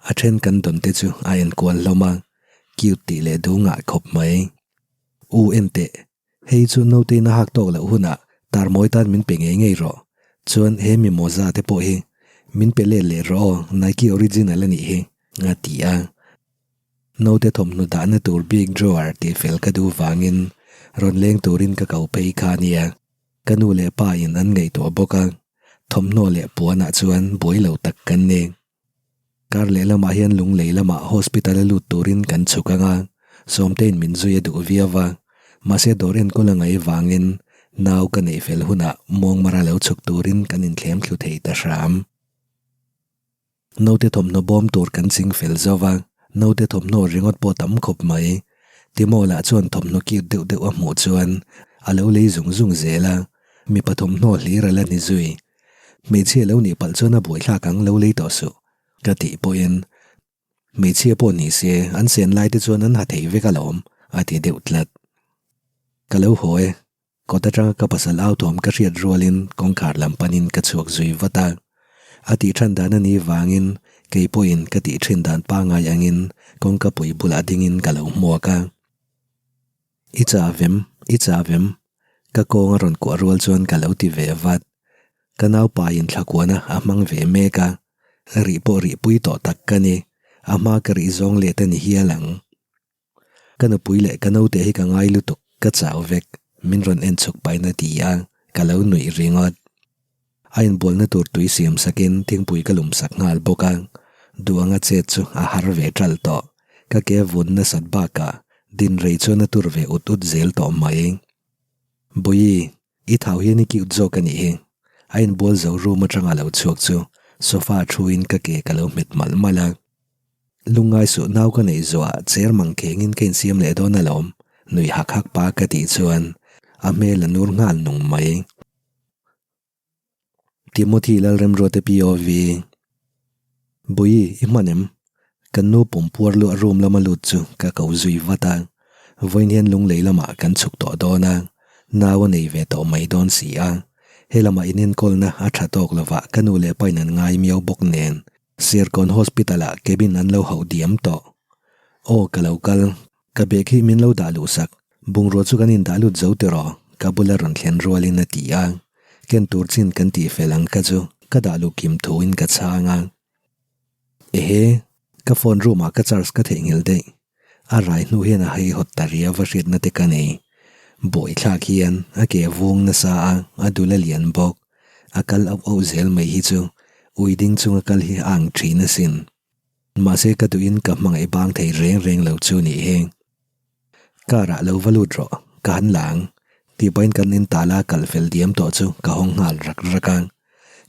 a then kan dawn te chu a enkual hlawm a, cute tih leh duh ngah khawp mai. U enteh, hei chu nautein a hak tawk loh hunah tarmawi tan min pe ngei ngei rawh. Chuan he mi mawza te pawh hi min pe let leh rawh aw, Nike original a nih hi, a ti a. Naute thawmhnaw dahna tur bik drawer tih fel ka duh vangin rawn leng turin ka ko phei kha nia. Ka nu leh pa in an ngaihtuah bawk a, thawmhnaw leh puanah chuan buai lo tak kan ni. Kar leh lamah hian Lunglei lamah hospital a lut turin kan chhuk ang a, Sawmtein min zui a duh viau va, mahse dawr enkawl a ngaih vangin nau ka neih fel hunah Muangmara lo chhuk turin kan inthlem thlu thei ta hram. Naute thawmhnaw bawm tur kan ching fel zo va, naute thawmhnaw ringawt pawh tam khawp mai. Timo lah chuan thawmhnaw cute deuh deuh a hmuh chuan a lo lei zung zung zel a, mipa thawmhnaw hlir a la ni zui. Hmeichhia lo nih palh chuan a buaithlak ang lo lei tawh suh, ka tih pawhin hmeichhia pawh ni se an sen lai te chuan an ha thei vek alawm, a ti deuh tlat. Ka lo haw e, Kawt atanga ka pasal au thawm ka hriat rualin kawngkhar lam panin ka chhuak zui vat a. A tih than dan a nih vangin kei pawhin ka tih thin dan pangngai angin kawngka pui bulah dingin ka lo hmuak a. I cha vem, i cha vem, ka kawng a rawn kuah rual chuan ka lo ti ve vat. Ka naupain thlakuana a hmang ve mek a, rih pawh rih pui tawh tak ka ni, a hma ka rih zawng let a ni hial ang. Ka nupui leh ka naute hi ka ngai lutuk, ka chau vek, min rawn en chhuk pahin a ti a, ka lo nuih ringawt. A inbualna tur tui siam sakin thingpui ka lum sak nghal bawk a, duh anga chet chu a har ve ṭalh tawh, ka ke vun nasat bakah din rei chuan a tur ve ut ut zel tawh mai. Bawihi, i thau hian i cute zawk a nih hi. A inbual zo room atanga lo chhuak chu sofa thuin ka ke ka lo hmet malh malh a. Lungngai suh nau ka neih zuah chair mang khengin ka insiam leh dawn alawm, nui hak hak pa ka tih chuan a hmel a nur nghal nung mai. Timothy Lalremruate POV. Bui, i hman em? Kan nu pumpuar luah room lama lut chu ka ko zui vat a. Vawiin hian lunglei lamah kan chhuk tawh dawn a, nau a nei ve tawh mai dawn si a. He lamah inenkawlna a tha tawk lovah ka nu leh pain an ngai miau bawk nen Serkawn Hospital-ah cabin an lo hauh diam tawh. Aw, ka lo kal. Ka bag hi min lo dah luh sak. Bungrua chu kan indah lut zo tiraw? Ka bula rawn thlen rualin a ti a. Ken tur chin kan tih fel ang kha chu ka dah luh kim thuin ka chhang a. Ehe, ka phone room ah ka charge ka theihnghilh daih. A rai hnu hian a haihawt ta riau va hriatna te ka nei. Bawithlak hian a ke vung nasa a, a dul a lian bawk. A kal auh auh zel mai hi chu ui ding chunga kal hi a ang thin asin. Mahse ka duhin ka hmangaih bang thei reng reng lo chu nih hi. Car ah lo va lut rawh, ka han la ang. Tih pahin kan in tala kal fel diam tawh chu ka hawng nghal rak rak a.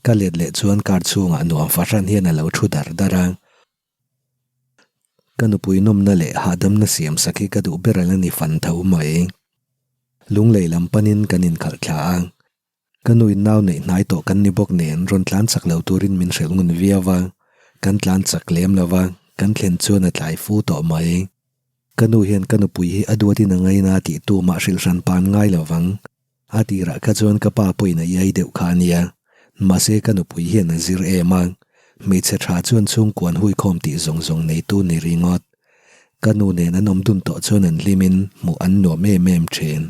Ka let leh chuan car chhungah nuam fahran hian a lo thu dar dar a. Ka nupui nawmna leh hahdamna siam sak hi ka duh ber ala ni fan tho mai. Lunglei lam panin kan inkhalh thla a. Ka nuin nau neih hnai tawh kan ni bawk nen rawn tlan chak lo turin min hrilh ngun viau a, kan tlan chak lem lo va, kan thlen chuan a tlai fu tawh mai. Ka nu hian ka nupui hi a duatin a ngaina tih tumah hrilh hran pan ngai lo vang. A tirah kha chuan ka pa pawhin a iai deuh kha a nia. Mahse ka nupui hian a zir em a, hmeichhe tha chuan chhungkuan huikhawm tih zawng zawng neitu ni ringawt. Ka nu nen an awm dun tawh chuan an hlimin hmuh an nuam em em thin.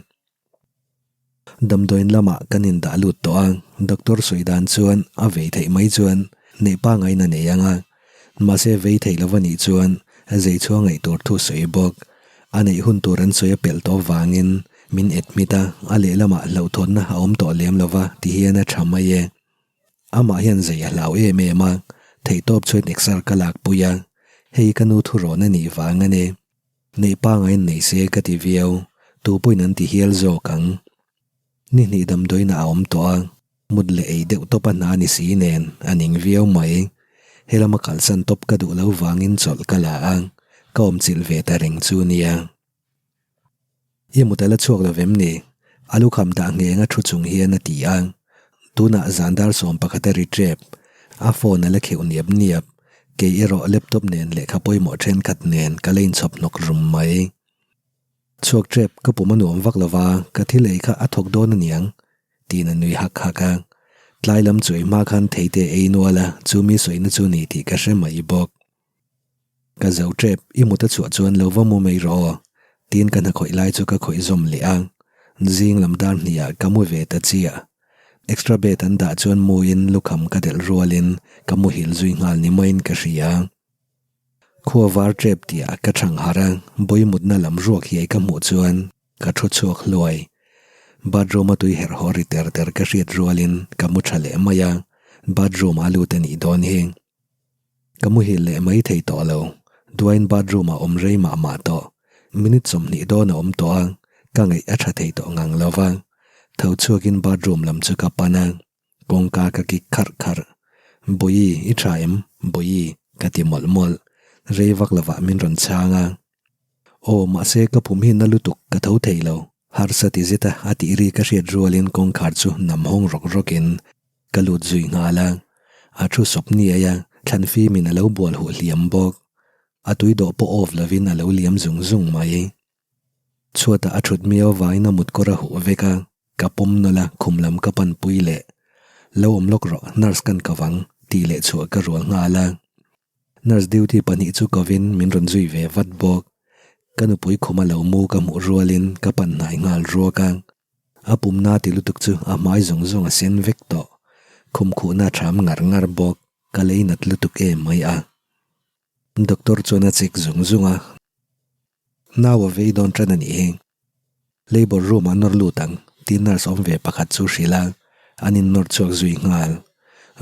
Damdawiin lamah kan indah lut tawh a, doctor sawi dan chuan a vei theih mai chuan neih pangain a nei ang a, mahse vei theih lo a nih chuan a zei chhuah ngaih tur thu sawi bawk. A neih hun tur an sawi a pelh tawh vangin min admit a, a lehlamah hlauhthawnna a awm tawh lem lo va ti hian a tha mai e. Amah hian zei a hlau em em a, theihtawp chuan exer ka lakpui a, hei ka nu thurawn a nih vang a ni. Neih pangain nei se ka ti viau, tu pawhin an ti hial zawk ang. Ni hnih damdawiinah a awm tawh a, mut leh ei deuh tawp a hna ni si nen a ning viau mai. He lama kalsan tawp ka duh lo vangin chawlh ka la a, ka awmchilh ve ta reng chu nia. I mut a la chhuak lo vem ni? A lukham dah ngheng a thu chung hian a ti a. Tunah zan dar 11 a ri tep. A phone a la kheuh niap niap. Kei erawh laptop nen lehkha pawimawh thenkhat nen ka la inchhawp hnawk rum mai. Chhuak tep ka pum a nuam vak lova ka thil ei kha a thawk dawn aniang tiin a nui hak hak a. Tlai lam chu ei hma khan theite ei nual a, chu mi sawina chu ni tih ka hre mai bawk. Ka zo tep, i mut a chhuah chuan lo va mu mai rawh aw, tiin ka hna khawih lai chu ka khawih zawm leh a. Zing lam dar hniah ka mu ve ta chiah. Extra bed an dah chuan muin lukham ka delh rualin ka muhil zui nghal ni maiin ka hria. Khua var tep tihah ka chhang harh a, bawi mutna lam ruak hiai ka hmuh chuan ka thu chhuak hluai. Bathroom a tui herh haw ri ter ter ka hriat rualin ka mu tha leh mai a, bathroom a lut a nih dawn hi. Ka muhil leh mai thei tawh lo. Duain bathroom ah awm rei mah mah tawh. Minute 20 dawn a awm tawh a, ka ngaih a tha thei tawh ngang lo va. Tho chhuakin bathroom lam chu ka pan a, kawngka ka kik kharh kharh. Bawihi, i tha em? Bawihi, ka ti mawlh mawlh. Rei vak lovah min rawn chhang a. Aw, mahse ka pum hi na lutuk, ka tho thei lo. Harsa ti zet a, a tih ri ka hriat rualin kawngkhar chu nam hawng rawk rawkin Ka lut zui nghal a, a thu sawp niai a, thlan fimin a lo bual huh hliam bawk. A tui dawh pawh off lovin a lo liam zung zung mai. Chhuatah a thut miau avangin a mutkawr a huh vek a, ka pawm nawlh a, khum lam ka pan pui leh. Lo awm lawk rawh, nurse kan ko vang, tih leh chhuah ka rual nghal a. Nurse duty pahnih chu kovin min rawn zui ve vat bawk. Ka nupui khuma lo mu ka hmuh rualin ka pan hnai nghal ruak a. A pumna ti lutuk chu a hmai zawng zawng a sen vek tawh. Khum khuhna a ṭham ngar ngar bawk. Ka lei nat lutuk em mai a. Doctor chuan a check zung zung a. Nau a vei dawn ṭan a nih hi. Labour room ah nawr lut ang tih nurse awm ve pakhat chu hrilh a, an in nawr chhuak zui nghal.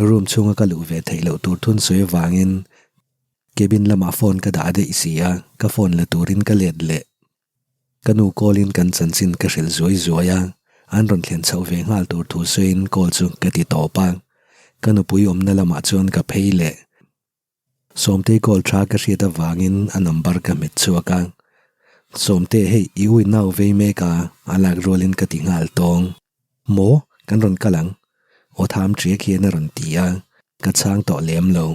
Room chhunga ka luh ve theih loh tur thun sawi avangin cabin lamah phone ka dah daih si a, ka phone la turin ka let leh. Ka nu call in kan chanchin ka hrilh zuai zuai a, an rawn thlen chhoh ve nghal tur thu sawiin call chu ka ti tawp a. Ka nupui awmna lamah chuan ka phei leh. Sawmtei call tha ka hriat avangin a number ka hmet chhuak a, Sawmte hei i ui nau vei mek a, a lak rualin ka ti nghal tawng. Maw? Kan rawn kal ang? Aw tham ṭiak hian a rawn ti a, ka chhang tawh lem lo.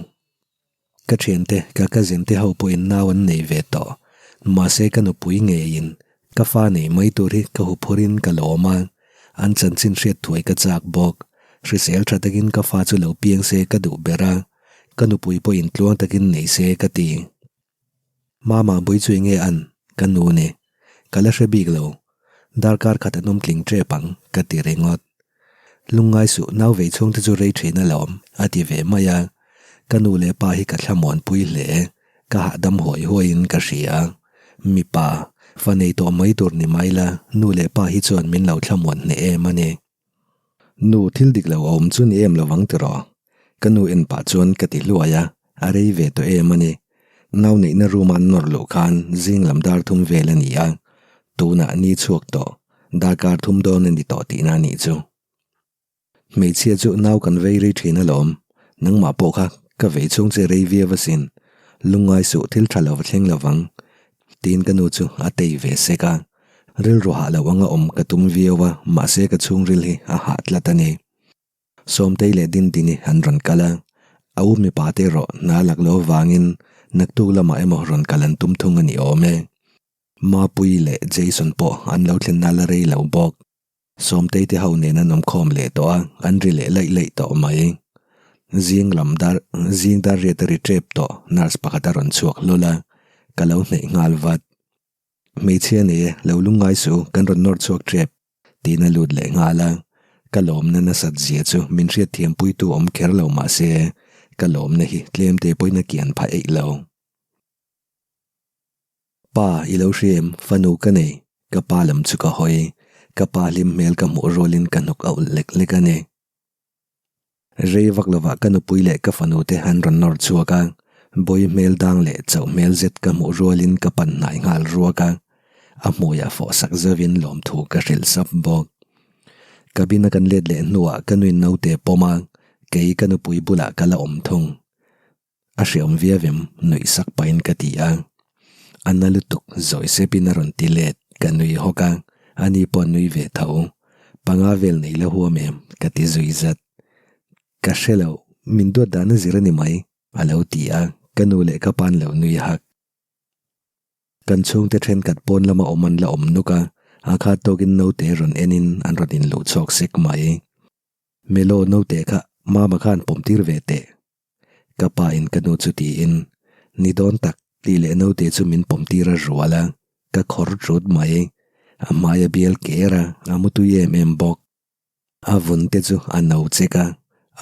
Ka thiante, ka cousin te ho pawhin nau an nei ve tawh. Mahse ka nupui ngeiin ka fa nei mai tur hi ka huphurin ka lawm a, an chanchin hriat thuai ka chak bawk. Hrisel tha takin ka fa chu lo piang se ka duh ber a, ka nupui pawhin tluang takin nei se ka ti. Mama bui chu enge an? Ka nu ni. Ka la hre bik lo. Darkar khat an awm tling tep ang, ka ti ringawt. Lungngai suh nau vei chhung te chu rei thin alawm, a ti ve mai a. Ka nu leh pa hi ka thlamuanpui hle. Ka hahdam huai huaiin ka hria. Mipa, fa nei tawh mai tur ni mai la, nu leh pa hi chuan min lo thlamuan hneh em a ni. Nu, thil dik lo a awm chu ni em lovang tiraw? Ka nu en pah chuan ka ti hluai a, a rei ve tawh em a ni. Nau neihna room an nawr luh khan zing lam dar thum vel a ni a, tunah ni chhuak tawh, darkar thum dawn a ni tawh tihna a nih chu. Hmeichhia chu nau kan vei rei thin alawm, nangmah pawh kha ka vei chhung che rei viau asin, lungngai suh thil tha lo va thleng lovang, tiin ka nu chu a tei ve sek a, rilru hah lo anga awm ka tum viau a, mahse ka chhungril hi a hah tlat a ni. Sawmtei leh Dindini an rawn kal a, a u mipa te erawh hna lak lo avangin naktuk lamah emaw rawn kal an tum thung a ni awm e. Mapuii leh Jason pawh an lo thlen nal a rei lo bawk. Sawmtei te ho nen an awm khawm leh tawh a, an ri leh laih laih tawh mai. Zing lam dar, zing dar riat a ri tep tawh, nurse pakhat a rawn chhuak hlawl a, ka lo hneih nghal vat. Hmeichhia nei e, lo lungngai suh, kan rawn nawr chhuak tep, tiin a lut leh nghal a. Ka lawmna nasat zia chu min hriatthiam puitu awm kher lo mah se, ka lawmna hi tlem te pawhin a kian phah eih lo. Pa, i lo hria em? Fanu ka nei. Ka pa lam chu ka hawi. Ka pa hlim hmel ka hmuh rualin ka hnuk a ulh lek lek a ni. Rei vak lovah ka nupui leh ka fanu te an rawn nawr chhuak a, bawi hmel dang leh chauh hmel zet ka hmuh rualin ka pan hnai nghal ruak a, a hmuiah fawh sak zauhin lawmthu ka hrilh sap bawk. Cabin a kan let leh hnuah ka nuin naute pawm a, kei ka nupui bulah ka la awm thung. A hreawm viau em? Nuih sak pahin ka ti a. A na lutuk zawi sepin a rawn ti let, ka nui hawk a, ani pawh a nui ve tho. Panga vel nei la huam em? Ka ti zui zat. Ka hre lo, min duat dan a zir a ni mai, a lo ti a, ka nu leh ka pa'n lo nui hak. Kan chhungte thenkhat pawn lama awm an la awm nuk a, a khat tawkin naute rawn enin an rawn inluh chhuak sek mai. Melo naute kha mama khan pawm tir ve teh. Ka pa in ka nu chu tiin, Ni dawn tak, tih leh naute chu min pawm tir a rual a, ka khawr ṭut mai. A hmai a bial ker a, a mutui em em bawk. A vun te chu a no chek a,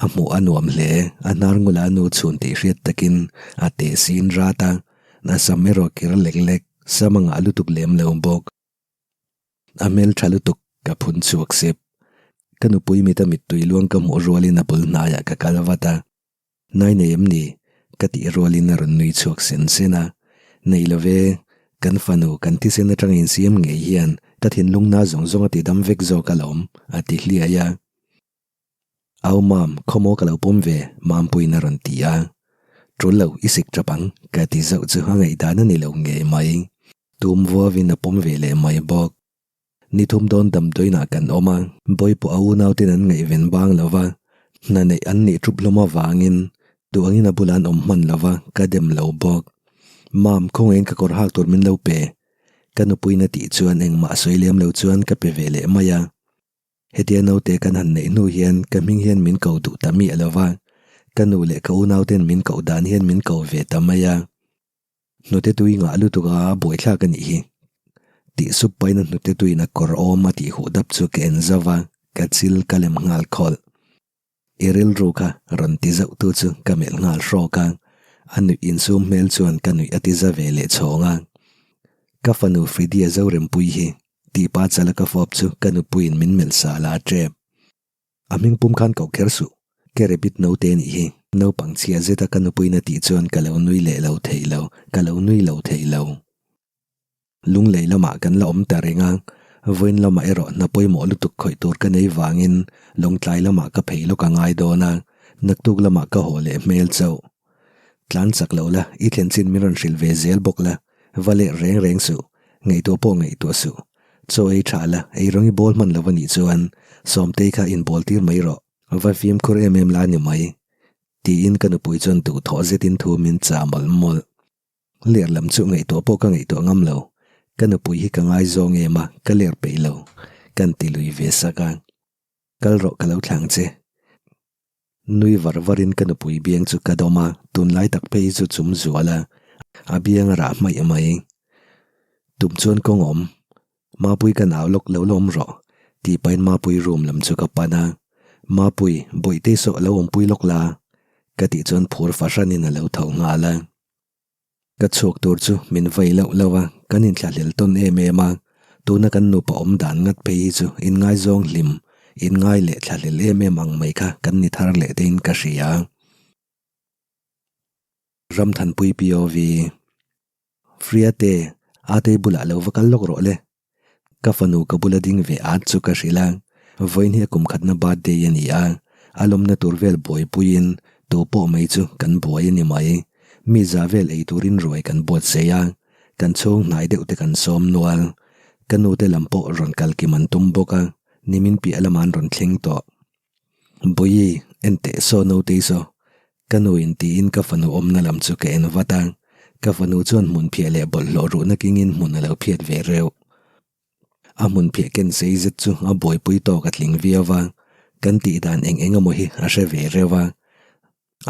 a hmuh a nuam hle. A hnar ngula a nu chhun tih hriat takin a teh sin rat a, a sam erawh kir lek lek, sam a ngah lutuk lem lo bawk. A hmel tha lutuk ka phun chhuak sep. Ka nupui mita mittui luang ka hmuh rualin a bul hnaiah ka kal vat a. Nai nei em ni? Ka tih rualin a rawn nui chhuak sen sen a. Nei lo ve, kan fanu kan thisen atanga insiam ngei hian ka thinlung na zawng zawng a ti dam vek zawk alawm, a ti hliai a. Au mam, khawmaw ka lo pawm ve, Mampuiin a rawn ti a. Tul lo, i sik tap ang, ka ti zauh chu a ngaihdan a ni lo ngei mai. Tum vuavin a pawm ve leh mai bawk. Ni thum dawn damdawiinah kan awm a, bawi pawh a unauten an ngaihven bang lo va, hna neih an nih thup hlawm avangin duh angin a bulah an awm hman lo va, ka dem lo bawk. Mam, khawngaihin ka kawr hak tur min lo pe. Ka nupuiin a tih chuan engmah sawi lem lo chuan ka pe ve leh mai a. Hetia naute kan han neih hnu hian ka hming hian min ko duh ta miah lo va, ka nu leh ka unauten min koh dan hian min ko ve ta mai a. Hnute tui ngah lutuk a buaithlak a nih hi. Tih sup pahin a hnute tuiin a kawr awm a tih huh dap chu ka en zauh va, ka chil ka lem nghal khawlh. I rilru kha rawn ti zauh tu chu ka melh nghal hrawk a, a nuih insum hmel chuan ka nuih a ti za ve leh chhawng a. Ka fanu Fridia Zorempuii hi tihpa chala ka fawp chu ka nupuiin min melh sa la tep. A hming pum khan koh kher suh, ke rebit naute nih hi. Naupang chhia zeta ka nupuiin a tih chuan ka lo nui leh lo thei lo, ka lo nui lo thei lo. Lunglei lamah kan la awm ta reng a, vawiin lamah erawh hna pawimawh lutuk khawih tur ka nei vangin lawngtlai lamah ka phei lawk a ngai dawn a, naktuk lamah ka haw leh hmel chauh. Tlan chak lo la, i thlen chin min rawn hrilh ve zel bawk la, va leh reng reng suh, ngaihtuah pawh ngaihtuah suh. Chaw ei tha la, ei rawng i bawl hman lo a nih chuan Sawmtei kha inbawl tir mai rawh, va fimkhur em em la ni mai, tiin ka nupui chuan duhthawh zetin thu min chah mawlh mawlh. Ler lam chu ngaihtuah pawh ka ngaihtuah ngam lo. Ka nupui hi ka ngaizawng em a, ka ler peih lo. Kan ti lui ve sak a. Kal rawh ka lo thlang che. Nui var varin ka nupui biang chu ka dawm a, tunlai tak phei chu chum zual a, a biang a rah hmaih mai. Tum chuan kawng awm. Mapui ka nau lawk lo lawm rawh, tih pahin Mapui room lam chu ka pan a. Mapui, Bawihtei sawh lo awmpui lawk la, ka tih chuan phur fahranin a lo tho nghal a. Ka chhuak tur chu min vei loh loh a, kan inthlahlel tawn em em a, tuna kan nupa awm dan ngat phei hi chu inngaizawng hlim, inngai leh thlahlel em em ang mai kha kan ni thar leh tein ka hria. Ramthanpui POV. Friate, Atei bulah lo va kal lawk rawh le. Ka fanu ka bula ding ve at chu ka hrilh a, vawiin hi a kum khatna birthday a ni a, a lawmna tur vel buaipuiin tu pawh mai chu kan buai a ni mai. Mi za vel ei turin ruai kan buatsaih a, kan chhung hnai deuh te kan sawm nual. Ka nu te lam pawh rawn kal kim an tum bawk a, nimin piah lamah an rawn thleng tawh. Bawihi, enteh saw nautei saw, Ka nu in tiin ka fanu awmna lam chu ka en vat a, ka fanu chuan hmun phiah leh bawlhhlawh ruhna kingin hmun a lo phiat ve reuh. A hmun phiah ken sei zet chu a buaipui tawk a tling viau va, kan tih dan eng eng emaw hi a hre ve reuh a.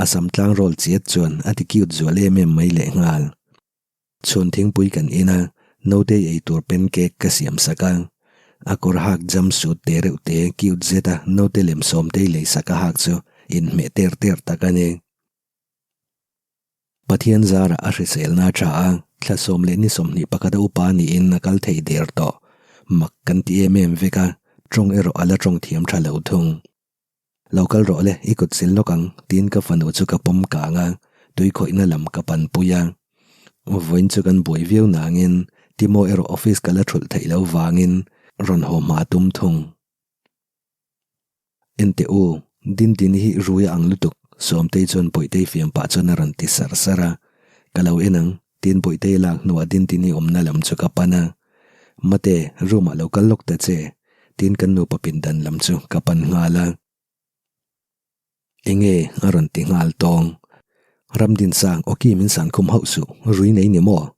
A sam tlang rawl chiat chuan a ti cute zual em em mai lehnghal. Chhun thingpui kan in a, nautei ei tur pancake ka siam sak a. A kawr hak jump suit te reuh te cute zet a naute lem sawmtei lei sak a hak chu inhmeh ter ter tak a ni. Pathian zarah a hriselna a tha a, thla sawm leh ni 21 a upa niin a kal thei der tawh. Mak kan ti em em vek a, tawng erawh a la tawng thiam tha lo thung. Lo kal rawh le, i kut sil lawk ang, tiin ka fanu chu ka pawm kang a, tui khawihna lam ka pan pui a. Vawiin chu kan buai viau nangin Timo erawh office ka la thulh theih lo vangin rawn haw hma tum thung. Enteh u, Dindini hi rui a ang lutuk, Sawmtei chuan Bawihtei fiam pah chuan a rawn ti sar sar a. Ka lo en ang, tiin Bawihtei lak hnuah Dindini awmna lam chu ka pan a. Mate, room ah lo kal lawk ta che, Tin kan nupa pindan lam chu ka pan nghal a. Enge a rawn ti nghal tawng. Ramdinsang awki min san khum hauh suh, rui nei ni maw?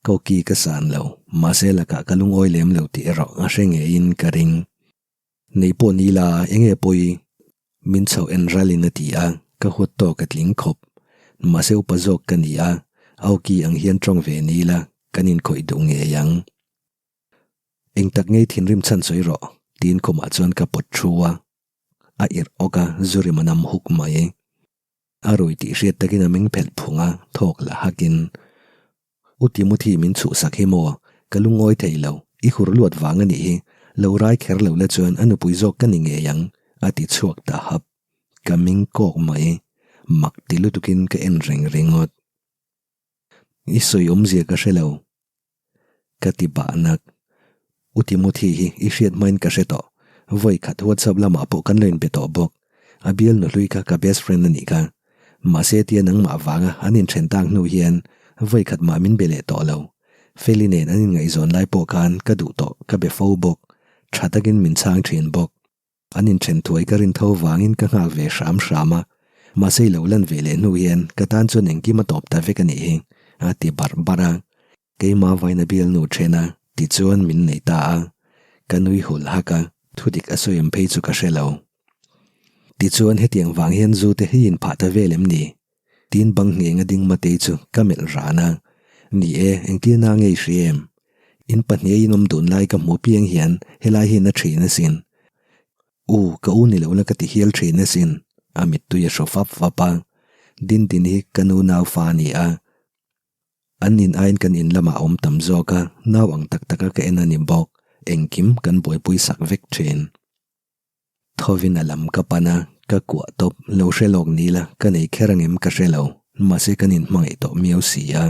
Ka awki ka san lo, mahse lakah ka lungawi lem lo tih erawh a hre ngeiin ka ring. Nei pawh ni la, enge pawi? Min chhoh en ralin a ti a, ka huat tawk a tling khawp. Mahse upa zawk ka ni a, a awki ang hian tawng ve ni la, kan inkhawih duh ngei ang. Eng tak ngei thinrim chhan sawi rawh, tiin khumah chuan ka pawt thu a. A irh awk a, zu rim a nam huk mai. A rui tih hriat takin a meng phelh phung a, thawk la hakin, U Timothy min chhuhsak hi maw? Ka lungawi thei lo, i hur luat vang a nih hi, lo rai kher lo la chuan a nupui zawk ka ni ngei ang, a ti chhuak ta hap. Ka meng kawk mai, mak ti lutukin ka en reng ringawt. I sawi awmzia ka hre lo. Ka ti bah nak. U Timothy hi i hriat hmain ka hre tawh. Vawi khat WhatsApp lamah pawh kan lo inbe tawh bawk. A bial nuhlui kha ka best friend a nih kha. Mahse tia nangmah vanga an inthen tak hnu hian vawi khat mah min be leh tawh lo. Feli nen an inngaihzawn lai pawh khan ka duh tawh ka be fo bawk. Tha takin min chhang thin bawk. An inthen thuai ka rin tho vangin ka nghak ve hram hram a, mahse i lo lan ve leh hnu hian ka tan chuan engkim a tawp ta vek a nih hi, a ti barh barh a. Keimah vaina bialnu then a, tichuan min nei ta a. Ka nui hul hak a, thudik a sawi em phei chu ka hre lo. Tichuan hetiang vang hian zu te hi inphah ta vel em ni? Tin bang ngheng a ding Matei chu ka melh ran a, Ni e, engtir na ngei hri em? In pahnih a inawm dun lai ka hmu piang hian helai hi na thin asin. U, ka u ni lo la ka ti hial thin asin. a mittui a hru fap fap a. Dindin hi ka nu nau fa a ni a. An in aiin kan in lamah a awm tam zawk a, nau ang tak taka ka en a ni bawk. Engkim kan buaipui sak vek thin. Thovin a lam ka pan a, ka kuah tawp, lo hre lawk ni la, ka nei kher angem ka hre lo, mahse kan inhmangaih tawh miau si a.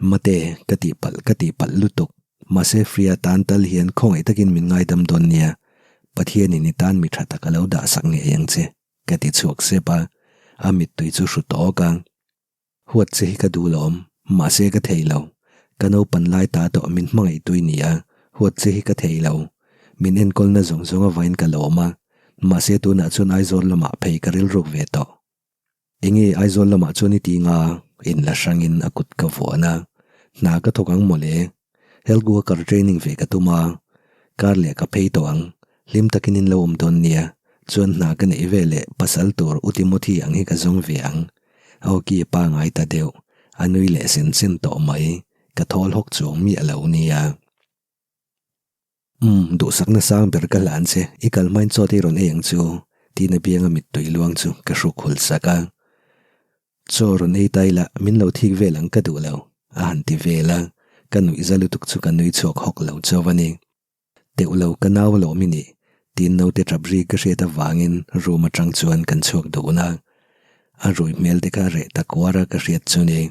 Mate, ka tihpalh, ka tihpalh lutuk, mahse Fria tan tal hian khawngaih takin min ngaidam dawn nia, Pathianin i tan mi tha tak a lo dah sak ngei ang che, ka ti chhuak sep a, a mittui chu hru tawk a. Huat che hi ka duh lawm, mahse ka thei lo. Ka naupan lai ta tawh min hmangaih tui ni a, huat che hi ka thei lo. Min enkawlna zawng zawng avain ka lawm a, mahse tunah chuan Aizawl lamah phei ka rilruk ve tawh. Enge Aizawl lamah chuan i ti nga? Inla hrangin a kut ka vuan a, hna ka thawk ang mawle. Health worker training ve ka tum a, kar leh ka phei tawh ang, hlim takin in lo awm dawn nia, chuan hna ka neih ve leh pasal tur U Timothy ang hi ka zawng ve ang. A awki a pangai ta deuh, a nui leh sen sen tawh mai, ka thawl hawk chuang miah lo nia. Umm, duhsakna sang ber ka hlan che, i kal hmain chaw te i rawn ei ang chu, tiin a bianga mittui luang chu ka hruk hul sak a. Chaw rawn ei ta ila, min lo thik vel ang ka duh lo, a han ti vel a, ka nuih za lutuk chu ka nui chhuak hawk lo chauh a ni. Teuh lo, ka nau alawm i nih, tiin naute tap ri ka hriat avangin room atang chuan kan chhuak dun a, a rui hmel te kha reh ta kuar a ka hriat chu ni.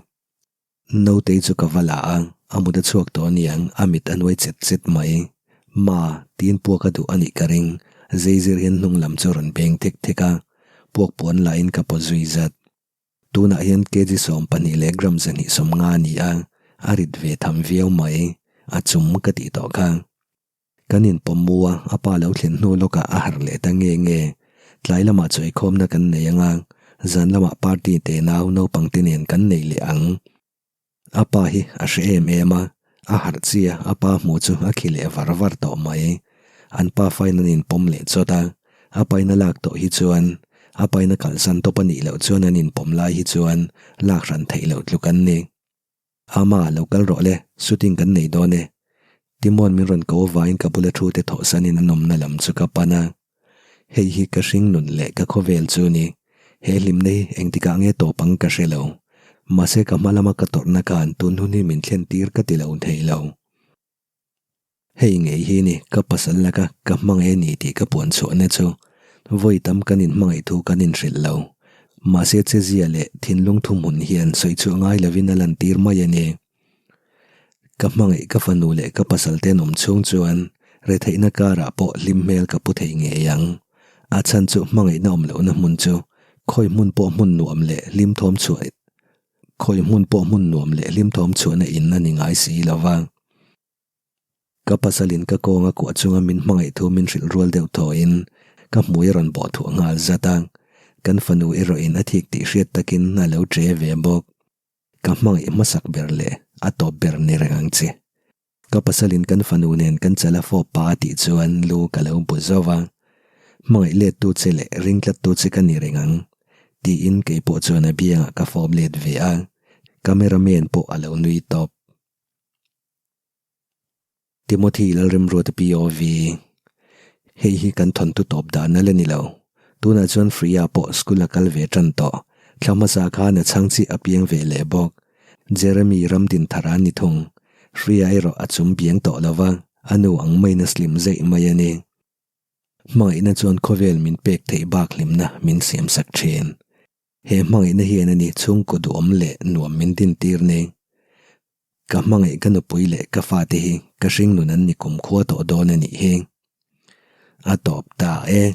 Nautei chu ka va la a, a mut a chhuak tawh aniang, a mit a nuai chet chet mai. Ma, tiin puak a duh a nih ka ring, zeizir hian hnung lam chu a rawn beng thek thek a, puak puan lahin ka paw zui zat. Tunah hian kg 12 leh gram 250 a ni a, a rit ve tham viau mai, a chum ka tih tawh kha. Kan inpawm mu a, a pa lo thlen hnu lawkah a harh leh ta nge nge. Tlai lamah chawikhawmna kan nei ang a, zan lamah party te nau naupang te nen kan nei leh ang. A pa hi a hre em em a, a harh chi a, a pa hmuh chu a khi leh var var tawh mai. An pa fain an inpawm leh chawt a, a pain a lak tawh hi chuan a pain a kalsan tawp a nih loh chuan an inpawm lai hi chuan lak hran theih loh tluk an ni. Ama, lo kal rawh le, shooting kan nei dawn e. Timon min rawn ko avangin ka bula thu te thawhsanin an awmna lam chu ka pan a. Hei hi ka hring nun leh ka khawvel chu ni. He hlimna hi engtikah nge tawp ang ka hre lo. Mahse ka hma lama ka tawrhna khan tun hun hi min thlen tir ka ti lo thei lo. Hei ngei hi ni ka pasal laka ka hmangaih a ni tih ka puan chhuahna chu vawi tam kan inhmangaih thu kan inhrilh lo. Mahse chezia leh thinlung thuhmun hian sawi chhuah ngai lovin a lantir mai a ni. Ka hmangaih ka fanu leh ka pasal te an awm chhung chuan retheihna karah pawh hlim hmel ka pu thei ngei ang. A chhan chu hmangaihna awm lohna hmun chu khawi hmun pawh hmun nuam leh hlim thawm chhuah khawi hmun pawh hmun nuam leh hlim thawm chhuahna in a ni ngai si lova. Ka pasalin ka kawng a kuah chunga min hmangaih thu min hrilh rual deuh thawiin ka hmui a rawn bawh thuah nghal zat a, kan fanu erawhin a thik tih hriat takin a lo ṭe ve bawk. Ka hmangaih hmasak ber leh a tawp ber ni reng ang che. Ka pasalin kan fanu nen kan chal a fawp pa a tih chuan lu ka lo bu zauh a, Hmangaih lettu che leh ring tlattu che ka ni reng ang, tiin keipawh chuan a biangah ka fawp let ve a, camera man pawh a lo nui tawp. Timothy Lalremruata POV Hei hi kan thawntu tawp dan a la ni lo. Tunah chuan Freya pawh school a kal ve tan tawh. Thla hmasa khan a chhang chiah a piang ve leh bawk. Jeremy Ramdinthara ni thung. Freya erawh a chum biang tawh lo va, a nu ang maiin a slim zeih mai a ni. Hmangaihna chuan khawvel min pek theih bak hlimna min siamsak thin. He hmangaihna hian a ni chhungkaw duhawm leh nuam min dintir ni. Ka hmangaih ka nupui leh ka fate hi ka hringnun an ni kumkhua tawh dawn a nih hi. A tawp ta e.